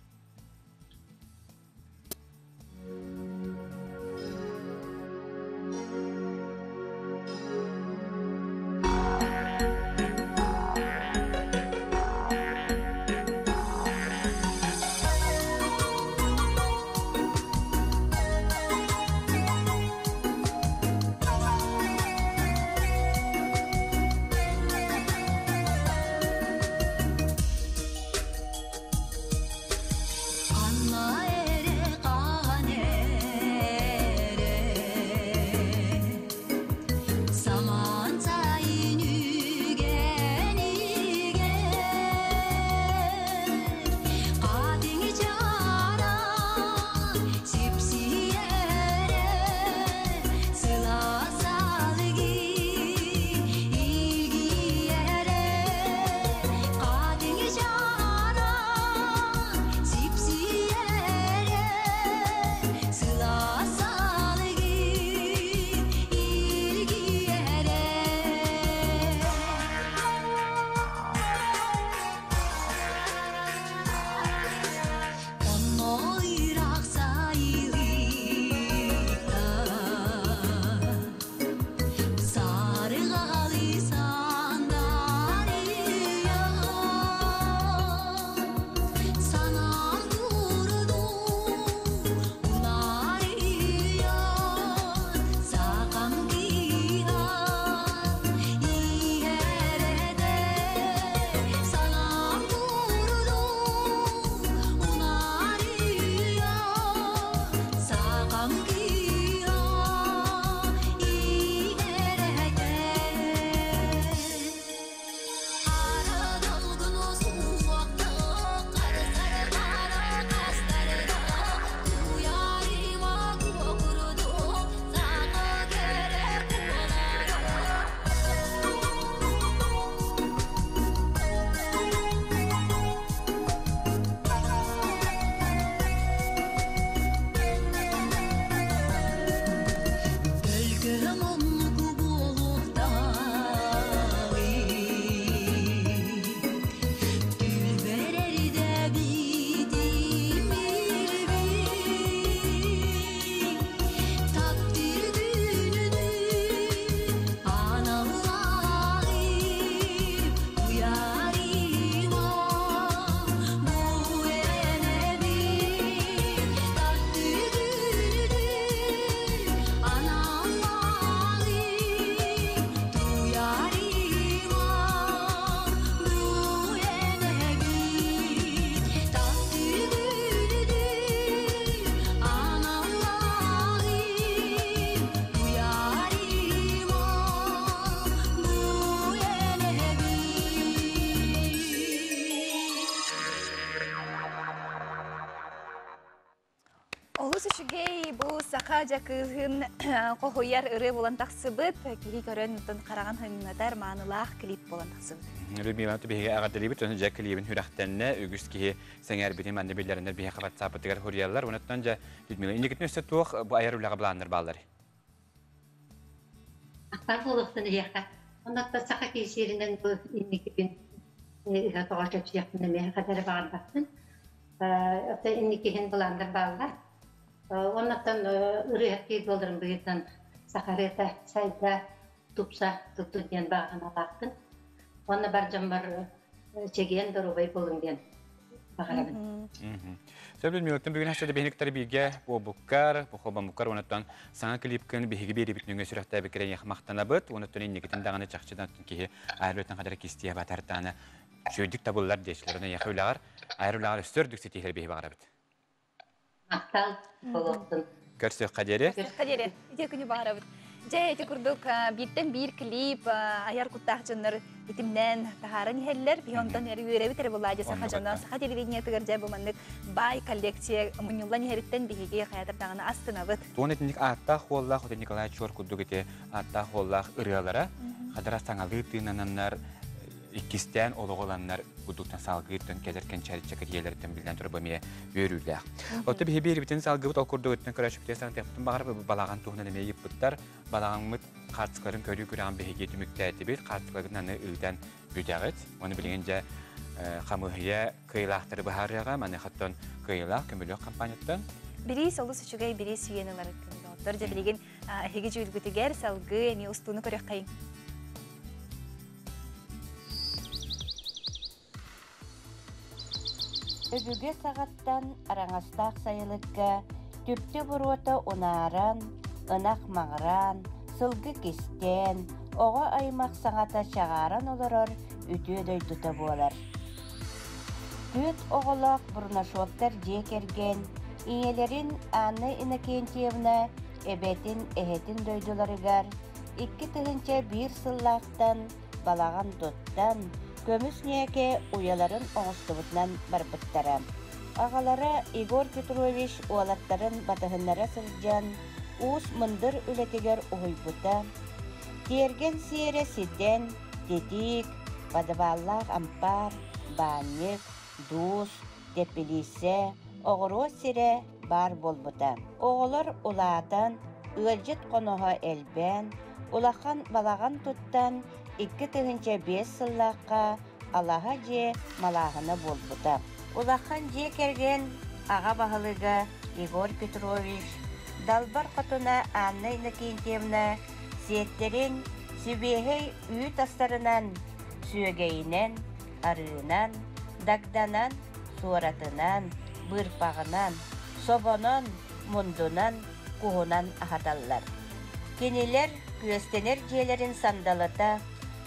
Саха дьэ кыыһын хоһуйар ырыа буолан тахсыбыт, киһи көрөн оттон хараҕын хыҥнатар маанылаах клип буолан тахсыбыт. Людмила биһиги эҕэрдэлиибит, ону дьэ клибин сүрэхтэннэ, үгүс киһи сэҥээрбитин манна биллэриннэр биһиэхэ WhatsApp-ытыгар суруйаллар. Онуттан дьэ Людмила, инникитин өссө туох бу айар үлэҕэ былааннар бааллар? Ахтар буолуохтун иһиэхэ. Оннуттан саха киһи сиэринэн бу инникибин ыһа-тоҕо кэпсиэхпин эмиэ хадары баҕарбаппын. Оттон инникиһин былааннар бааллар. Оннуттан ырыаһыт киһи буоларым быһыытынан саха ырыата сайда, тупса туттун диэн баҕа санаалаахпын. Уонна бар дьоммор чэгиэн доруобай буолуҥ диэн баҕарабын. Сөп Людмилаттан бүгүн хасса да биһиниктэр бииргэ буолбуккар, холбоммуккар уонуттан саҥа клипкын биһиги биэрибит нөҥүө сүрэхтээбиккэр эйиэхэ махтанабыт. Уонуттан инникитин даҕаны чахчыдан киһи айар хадара кистиэ батартаана үчүгэйдик табыллар диэчилэр. Эйиэхэ үлэҕэр, айар үлэҕэр өссө үрдүк ситиһэр биһи баҕарабыт. Махтал болуохтун. Көрсүөххэ диэри. Көрсүөххэ диэри. Ити күнү баҕарабыт. Дьэ, ити курдук бииртэн биир клип айар куттаах дьоннор итимнээн таһааран иһэллэр. Биһи онтон эр үөрэбит эрэ булаа саха дьоно саха телевидениетыгар дьэ бу маннык баай коллекция мунньуллан иһэриттэн биһиги хайатар даҕаны астынабыт. Туон итинник ааттаах хуоллаах Ути Николай Чуор курдук ити ааттаах хуоллаах ырыалара хадара саҥалыы тыынананнар иккистээн олоҕу ыланнар курдуктан салгыыртан кэлэр кэнчээриччэ кэтиэлэриттэн биллэн турар эмиэ үөрүүлээх. Отто биһи биэрибитин салгыбыт ол курдук өттүн көрөөччүбүтүгэр санатыахпытын баҕар балаҕан туһунан эмиэ ыйыппыттар. Балаҕаммыт хаартыскаларын көрүү күрэҕин биһиги түмүктээтибит. Хаартыскаларын аны ыытан бүтэҕит. Оны билигин дьэ хамыыһыйа кыайыылаахтары быһаарыаҕа. Маныхаттан кыайыылаах көмөлөөх компанияттан Бириис олус үчүгэй бириис үйэн ылар күн. Дьэ билигин эһиги дьүүлгүтүгэр салгыы эмиэ устууну көрүөххэйиҥ. Өбүгэ саҕаттан араҥастаах сайылыкка түптэ буруота унааран, ынах маҥыраан, сылгы кистээн, оҕо аймах саҥата чаҕааран олорор үтүө дойдута буолар. Түөрт оҕолоох Бурнашовтар дьиэ кэргэн ийэлэрин Анна Иннокентьевна эбэтин, эһэтин дойдуларыгар 2001 сыллаахтан балаҕан туттан, көмүс ньээкэ уйаларын оҥостубутунан барбыттара. Аҕалара Егор Петрович уолаттарын батыһыннара сылдьан, уус мындыр үлэтигэр уһуйбута. Тиэргэн сиэрэ ситэн, титиик, подваллаах ампаар, баанньык, дуус, тэпилииссэ, оҕуруот сирэ баар буолбута. Оҕолор улаатан, ыалдьыт хоноһо элбээн, улахан балаҕан туттан, 2005 сыллаахха алаһа дьиэ малааһына буолбута. Улахан дьиэ кэргэн аҕа баһылыга Егор Петрович, Далбар хотуна Анна Иннокентьевна сиэттэрин сибиэһэй үүт астарынан, сүөгэйинэн, арыынан, дагданан, суоратынан, быырпаҕынан, собонон, мундунан, куһунан аһаталлар. Кинилэр күөстэнэр дьиэлэрин сандалыта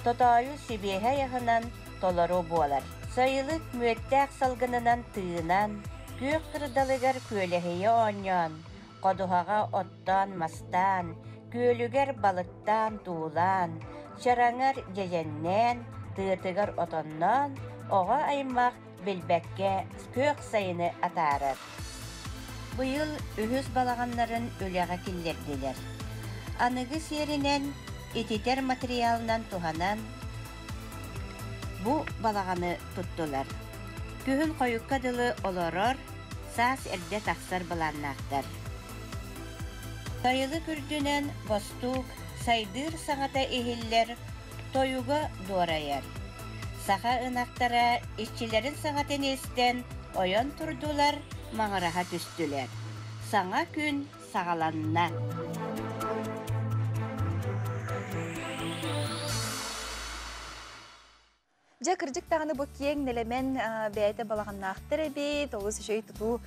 тотоойу сибиэһэй аһынан толору буолар. Сайылык мүөттээх салгынынан тыынан, күөх кырдалыгар күөлэһийэ оонньоон, ходуһаҕа оттоон-мастаан, күөлүгэр балыктаан-туулаан, чараҥар дьэдьэннээн, тыатыгар отонноон, оҕо аймах билбэккэ күөх сайыны атаарар. Быйыл үһүс балаҕаннарын үлэҕэ киллэрдилэр. Аныгы сиэринэн ититэр материалынан туһанан бу балаҕаны туттулар. Күһүн хойукка дылы олорор, саас эрдэ тахсар былааннаахтар. Сайылык үрдүнэн бостуук сайдыыр саҥата иһиллэр, тойуга дуорайар. Саха ынахтара иччилэрин саҥатын истэн ойон турдулар, маҥыраһа түстүлэр. Саҥа күн саҕаланна. Дьэ, кырдьык даҕаны бу киэҥ нэлэмэн бэйэтэ балаҕаннаахтар эбит, олус үчүгэй тутуу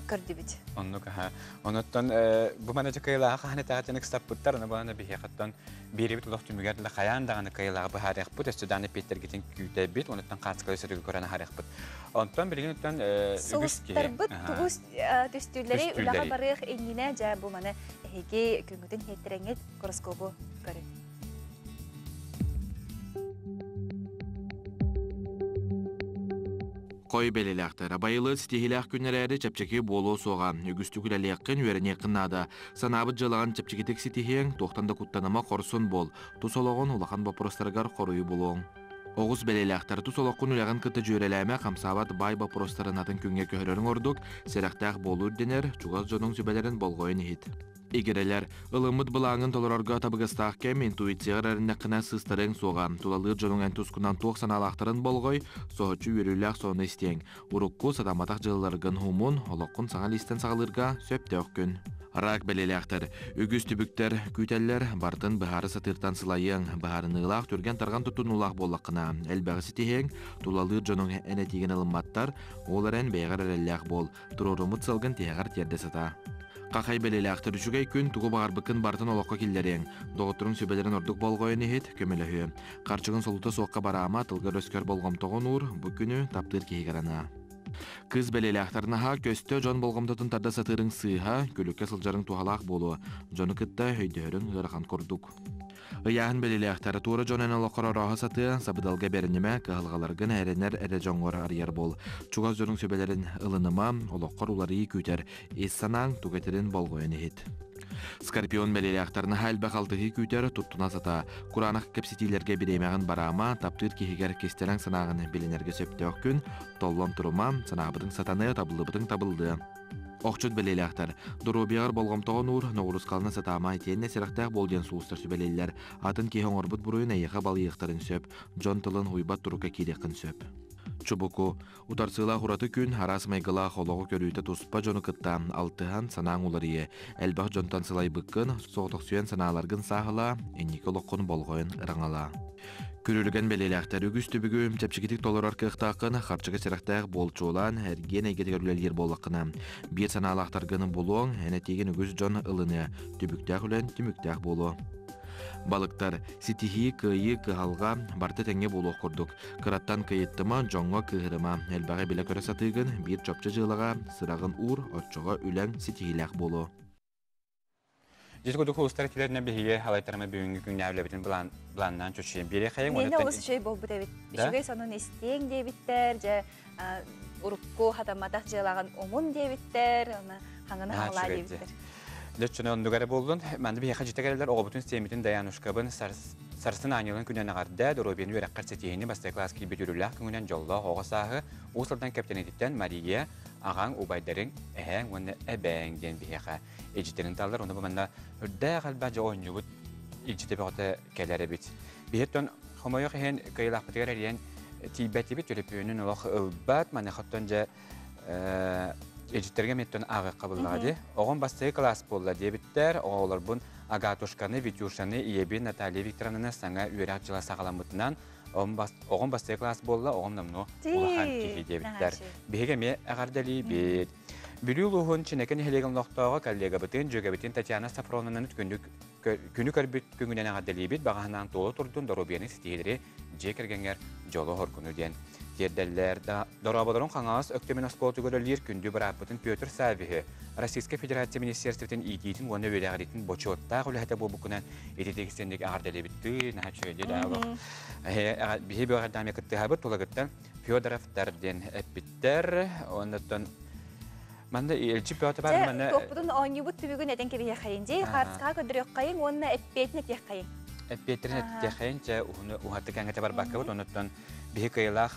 көрдүбүт. Оннук аха. Онуттан бу мана дьэ кыайылааҕы хаһан этэҕитин ыксаппыттар, аны балана биһиэхэттэн биэрибит олох түмүгэр да хайаан даҕаны кыайылааҕы быһаарыахпыт, өссө даҕаны эппиэттэргитин күүтэбит, онуттан хаацкалыы сөрүгү көрөн аһарыахпыт. Онтон билигин оттон үгүс киһи Сулустарбыт тугу түстүүлэри үлэҕэ барыах иннинэ дьэ бу маны эһиги күҥҥүтүн иһиттэрэҥҥит гороскобу көрүҥ. Хой бэлэлээхтэр байылыат ситиһиилээх күн эрээри чэпчэки буолуо суоҕа. Үгүстүк үлэлиэххин, үөрэниэххин наада. Санаабыт дьыалаҕын чэпчэкитик ситиһиэҥ, туохтан да куттаныма, хорсун буол. Тус олоҕун улахан боппуруостарыгар хоруйу булуоҥ. Оҕус бэлиэлээхтэр тус олоххун үлэҕин кытта дьүөрэлээмэ, хамсаабат баай боппуруостарын атын күҥҥэ көһөрөрүҥ ордук, сэрэхтээх буолуу ирдэнэр, чугас дьонуҥ сүбэлэрин болҕойон иһит. Игирэлэр, ылыммыт былааҥҥын толорорго табыгастаах кэм, интуицияҕар эрэннэххинэ сыыстарыаҥ суоҕа. Тулалыыр дьонуҥ эн тускунан туох санаалаахтарын болҕой, соһуччу үөрүүлээх сонуну истиэҥ. Урукку сатамматах дьылларгын умун, олоххун саҥа лиистэн саҕалыырга сөптөөх күн. Рак бэлиэлээхтэр. Үгүс түбүктэр күүтэллэр, барытын быһаара сатыыртан сылайыаҥ, быһаарыныылаах түргэн-тарҕан туттунуулаах буоллаххына, элбэҕи ситиһиэҥ, тулалыыр дьонуҥ эн этиигин ылымматтар, ол эрэн бэйэҕэр эрэллээх буол. Туруоруммут сылгын тиһэҕэр тиэрдэ сытаа. Хахай бэлиэлээхтэр үчүгэй күн тугу баҕарбыккын барытын олоххо киллэриэҥ. Доҕотторуҥ сүбэлэрин ордук болҕойон иһит, көмөлөһүө. Харчыгын солута суохха бараама, тылгар-өскөр болҕомтоҕун уур, бу күнү таптыыр киһигэр анаа. Кыыс бэлиэлээхтэр наһаа көстө дьон болҕомтотун тарда сатыырыҥ сыыһа, күлүккэ сылдьарыҥ туһалаах буолуо. Дьону кытта өйдөһөрүҥ ыарахан курдук. Ыйааһын бэлиэлээхтэр туора дьон эн олоххор орооһо сатыа, сабыдалга бэринимэ, кыһалҕаларгын эрэнэр эрэ дьоҥҥор арыйар буол. Чугас дьонуҥ сүбэлэрин ылыныма, олоххор уларыйыы күүтэр, ис санааҥ тугу этэрин болҕойон иһит. Скорпион бэлиэлээхтэр наһаа элбэх алтыһыы күүтэр, туттуна сатаа. Кураанах кэпсэтиилэргэ бириэмэҕин бараама, таптыыр киһигэр кистэлэҥ санааҕын билинэргэ сөптөөх күн, толлон турума, санаабытыҥ сатаныа, табыллыбытыҥ табыллыа. Охчут бэлиэлээхтэр, доруобуйаҕар болҕомтоҕун уур, ноҕуруускалана сатаама, итиэннэ сэрэхтээх буол диэн сулустар сүбэлииллэр. Атын киһи оҥорбут буруйун эйиэхэ балыйыахтарын сөп, дьон тылын уйбат турукка киириэххин сөп. Чубуку, утарсыылаах ураты күн, араас майгылаах олоҕу көрүүтэ туспа дьону кытта алтыһан санааҥ уларыйыа. Элбэх дьонтон сылайбыккын, соҕотохсуйан санааларгын сааһылаа, инники олоххун болҕойон ыраҥалаа. Күрүлгэн бэлиэлээхтэр үгүс түбүгү чэпчэкитик толорор кыахтааххын, харчыга сэрэхтээх буолчуолаан, эргиэн эйгэтигэр үлэлиир буоллаххына, биир санаалаахтаргын булуоҥ, эн этиигин үгүс дьон ылыныа, түбүктээх үлэн түмүктээх буолуо. Балыктар, ситиһии, кыайыы, кыһалҕа барыта тэҥҥэ буолуох курдук. Кыраттан кыйыттыма, дьоҥҥо кыыһырыма, элбэҕи билэ-көрө сатыыгын, биир чопчу дьыалаҕа сыраҕын уур, оччоҕо үлэҥ ситиһиилээх буолуо. Дьиз курдук улуустар этилэринэн биһиги алайтарама бүгүҥҥү күҥнээҕи үлэбитин былааннаан чочуйан биэриэхэйиҥ. Миэнэ олус үчүгэй буолбут эбит. Үчүгэй сонун истиэҥ диэбиттэр, дьэ урукку хатамматах дьыалаҕын умун диэбиттэр, аны хаҥаны хаҥалаа диэбиттэр. Дьэ, оннук эрэ буоллун. Манна биһиэхэ дьиэтэ кэлэллэр оҕобутун сиэммитин Даянушкабын сарсын аанньалын күнүнэн эҕэрдэ, доруобуйаны үөрэххэр ситиһиини бастакы класс киирбит үөрүүлээх күҥүнэн дьоллоох оҕо сааһы Уус Алдан кэптэниититтэн Мария, аҕаҥ, убайдарыҥ, эһээҥ уонна эбээҥ диэн биһиэхэ илдьиттэрин таллар. Ону бу манна үрдээх элбэх дьэ оонньуубут илдьитэ бөҕөтө кэлэр эбит. Биһиттэн хомойуох иһин кыайыылаахпытыгар эрийэн тиийбэтибит, төлөпүөнүн олох ылбат. Маныхаттан дьэ илдьиттэргэ миттэн ааҕыахха буллаҕа дии. Оҕом бастакы кылаас буолла диэбиттэр. Оҕолорбун Агатушканы, Витюшаны, ийэбин Наталья Викторовнаны саҥа үөрэх дьыла саҕаламмытынан оҕом бастакы кылаас буолла, оҕом номнуо улахан киһи диэбиттэр. Биһиги эмиэ эҕэрдэлиибит. Бүлүү улууһун Чинэкэ нэһилиэгин олохтооҕо коллегабытын, дьүөгэбитин Татьяна Сафроновнаны күнү көрбүт күҥүнэн эҕэрдэлиибит, баҕаһынаан туола турдун, доруобуйаны ситиһиилэри дьиэ кэргэҥҥэр дьолу-соргуну диэн тиэрдэллэр. Дорооболорун Хаҥалас Өктөмүн оскуолатыгар үлэлиир күндү бырааппытын Петр Саввиһы Российскай Федерация Министерствотын иитиитин уонна үөрэҕириитин бочуоттаах үлэһитэ буолбуккунан ититик истинник эҕэрдэлиибит. Наһаа үчүгэй даа олох. Биһи бөҕөрдааме кыттыһабыт тулагыттан Федоровтар диэн эппиттэр. Оннуттан манна Элчи Петр бар манна Туохпутун оонньуубут түбүгүн этэн кэбиһиэххэйин дии, хаарыскаҕа көрдөрүөххэйиҥ уонна эппиэтин этиэххэйиҥ. Эппиэтин этиэххэйин, чэ уһуну уһатык эҥэтэ барбаккабыт, оннуттан биһи кыайылаах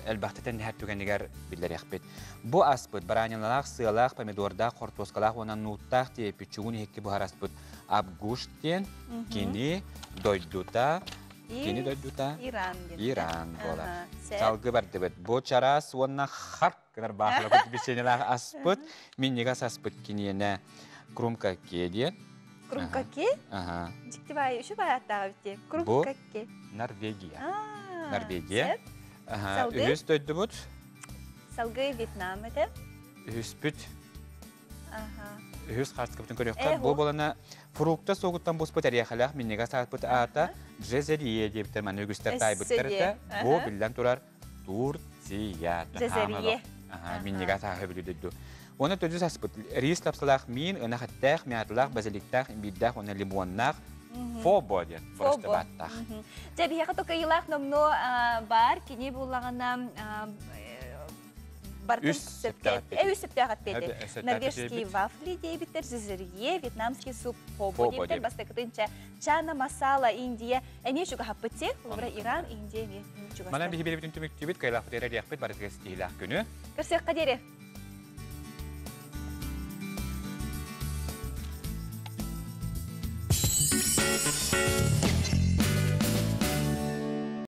элбэхтэ тэнниһэр түгэнигэр биллэриэхпит. Бу аспыт баранилалаах, сыалаах, помидордаах, хортуоскалаах уонна нууттаах тиэппит чугун иһикки буһараспыт абгуш диэн кини дойдута Кини дойдута Иран диэн. Иран буолар. Салгы бардыбыт. Бу чараас уонна харк гынар баахыла бисиэнэлээх аспыт, минньигэс аспыт киниэнэ крумкаке диэн. Крумкаке? Ага. Дьикти баайы үчү баай аттааҕа бит Крумкаке. Норвегия. Норвегия. Үһүс дойдубут. Салгыы Вьетнам этэ. Үһүспүт Үһүс хаартыскабытын көрүөххэ. Бу буолана фрукта суогуттан буспут эриэхэлээх минньигэс аатпыт аата Джезерие диэбиттэр манна үгүстэр таайбыттар этэ. Бу биллэн турар Турция. Джезерие. Минньигэс ааһы бүлү Уонна төрдүс аспыт рис лапсалаах миин, ынах эттээх, мяталаах, базиликтаах, имбирдээх уонна лимоннаах фобо диэн просто бааттаах. Дьэ, биһиэхэ токайылаах номнуо бар, кини буллаҕына. Бартын үс сөптөөх эппиэти. Норвежские вафли диэбиттэр, зизерье, вьетнамский суп хобо диэбиттэр, бастакытынча чана масала Индия, эмиэ чугаһаппыт Олора Иран, Индия эмиэ чугастар. Манан биһи биэрбитин түмүктүүбүт, кыайлаахпыт эрэ диэхпит, барытыгар ситиһиилээх күнү. Көрсүөххэ диэри.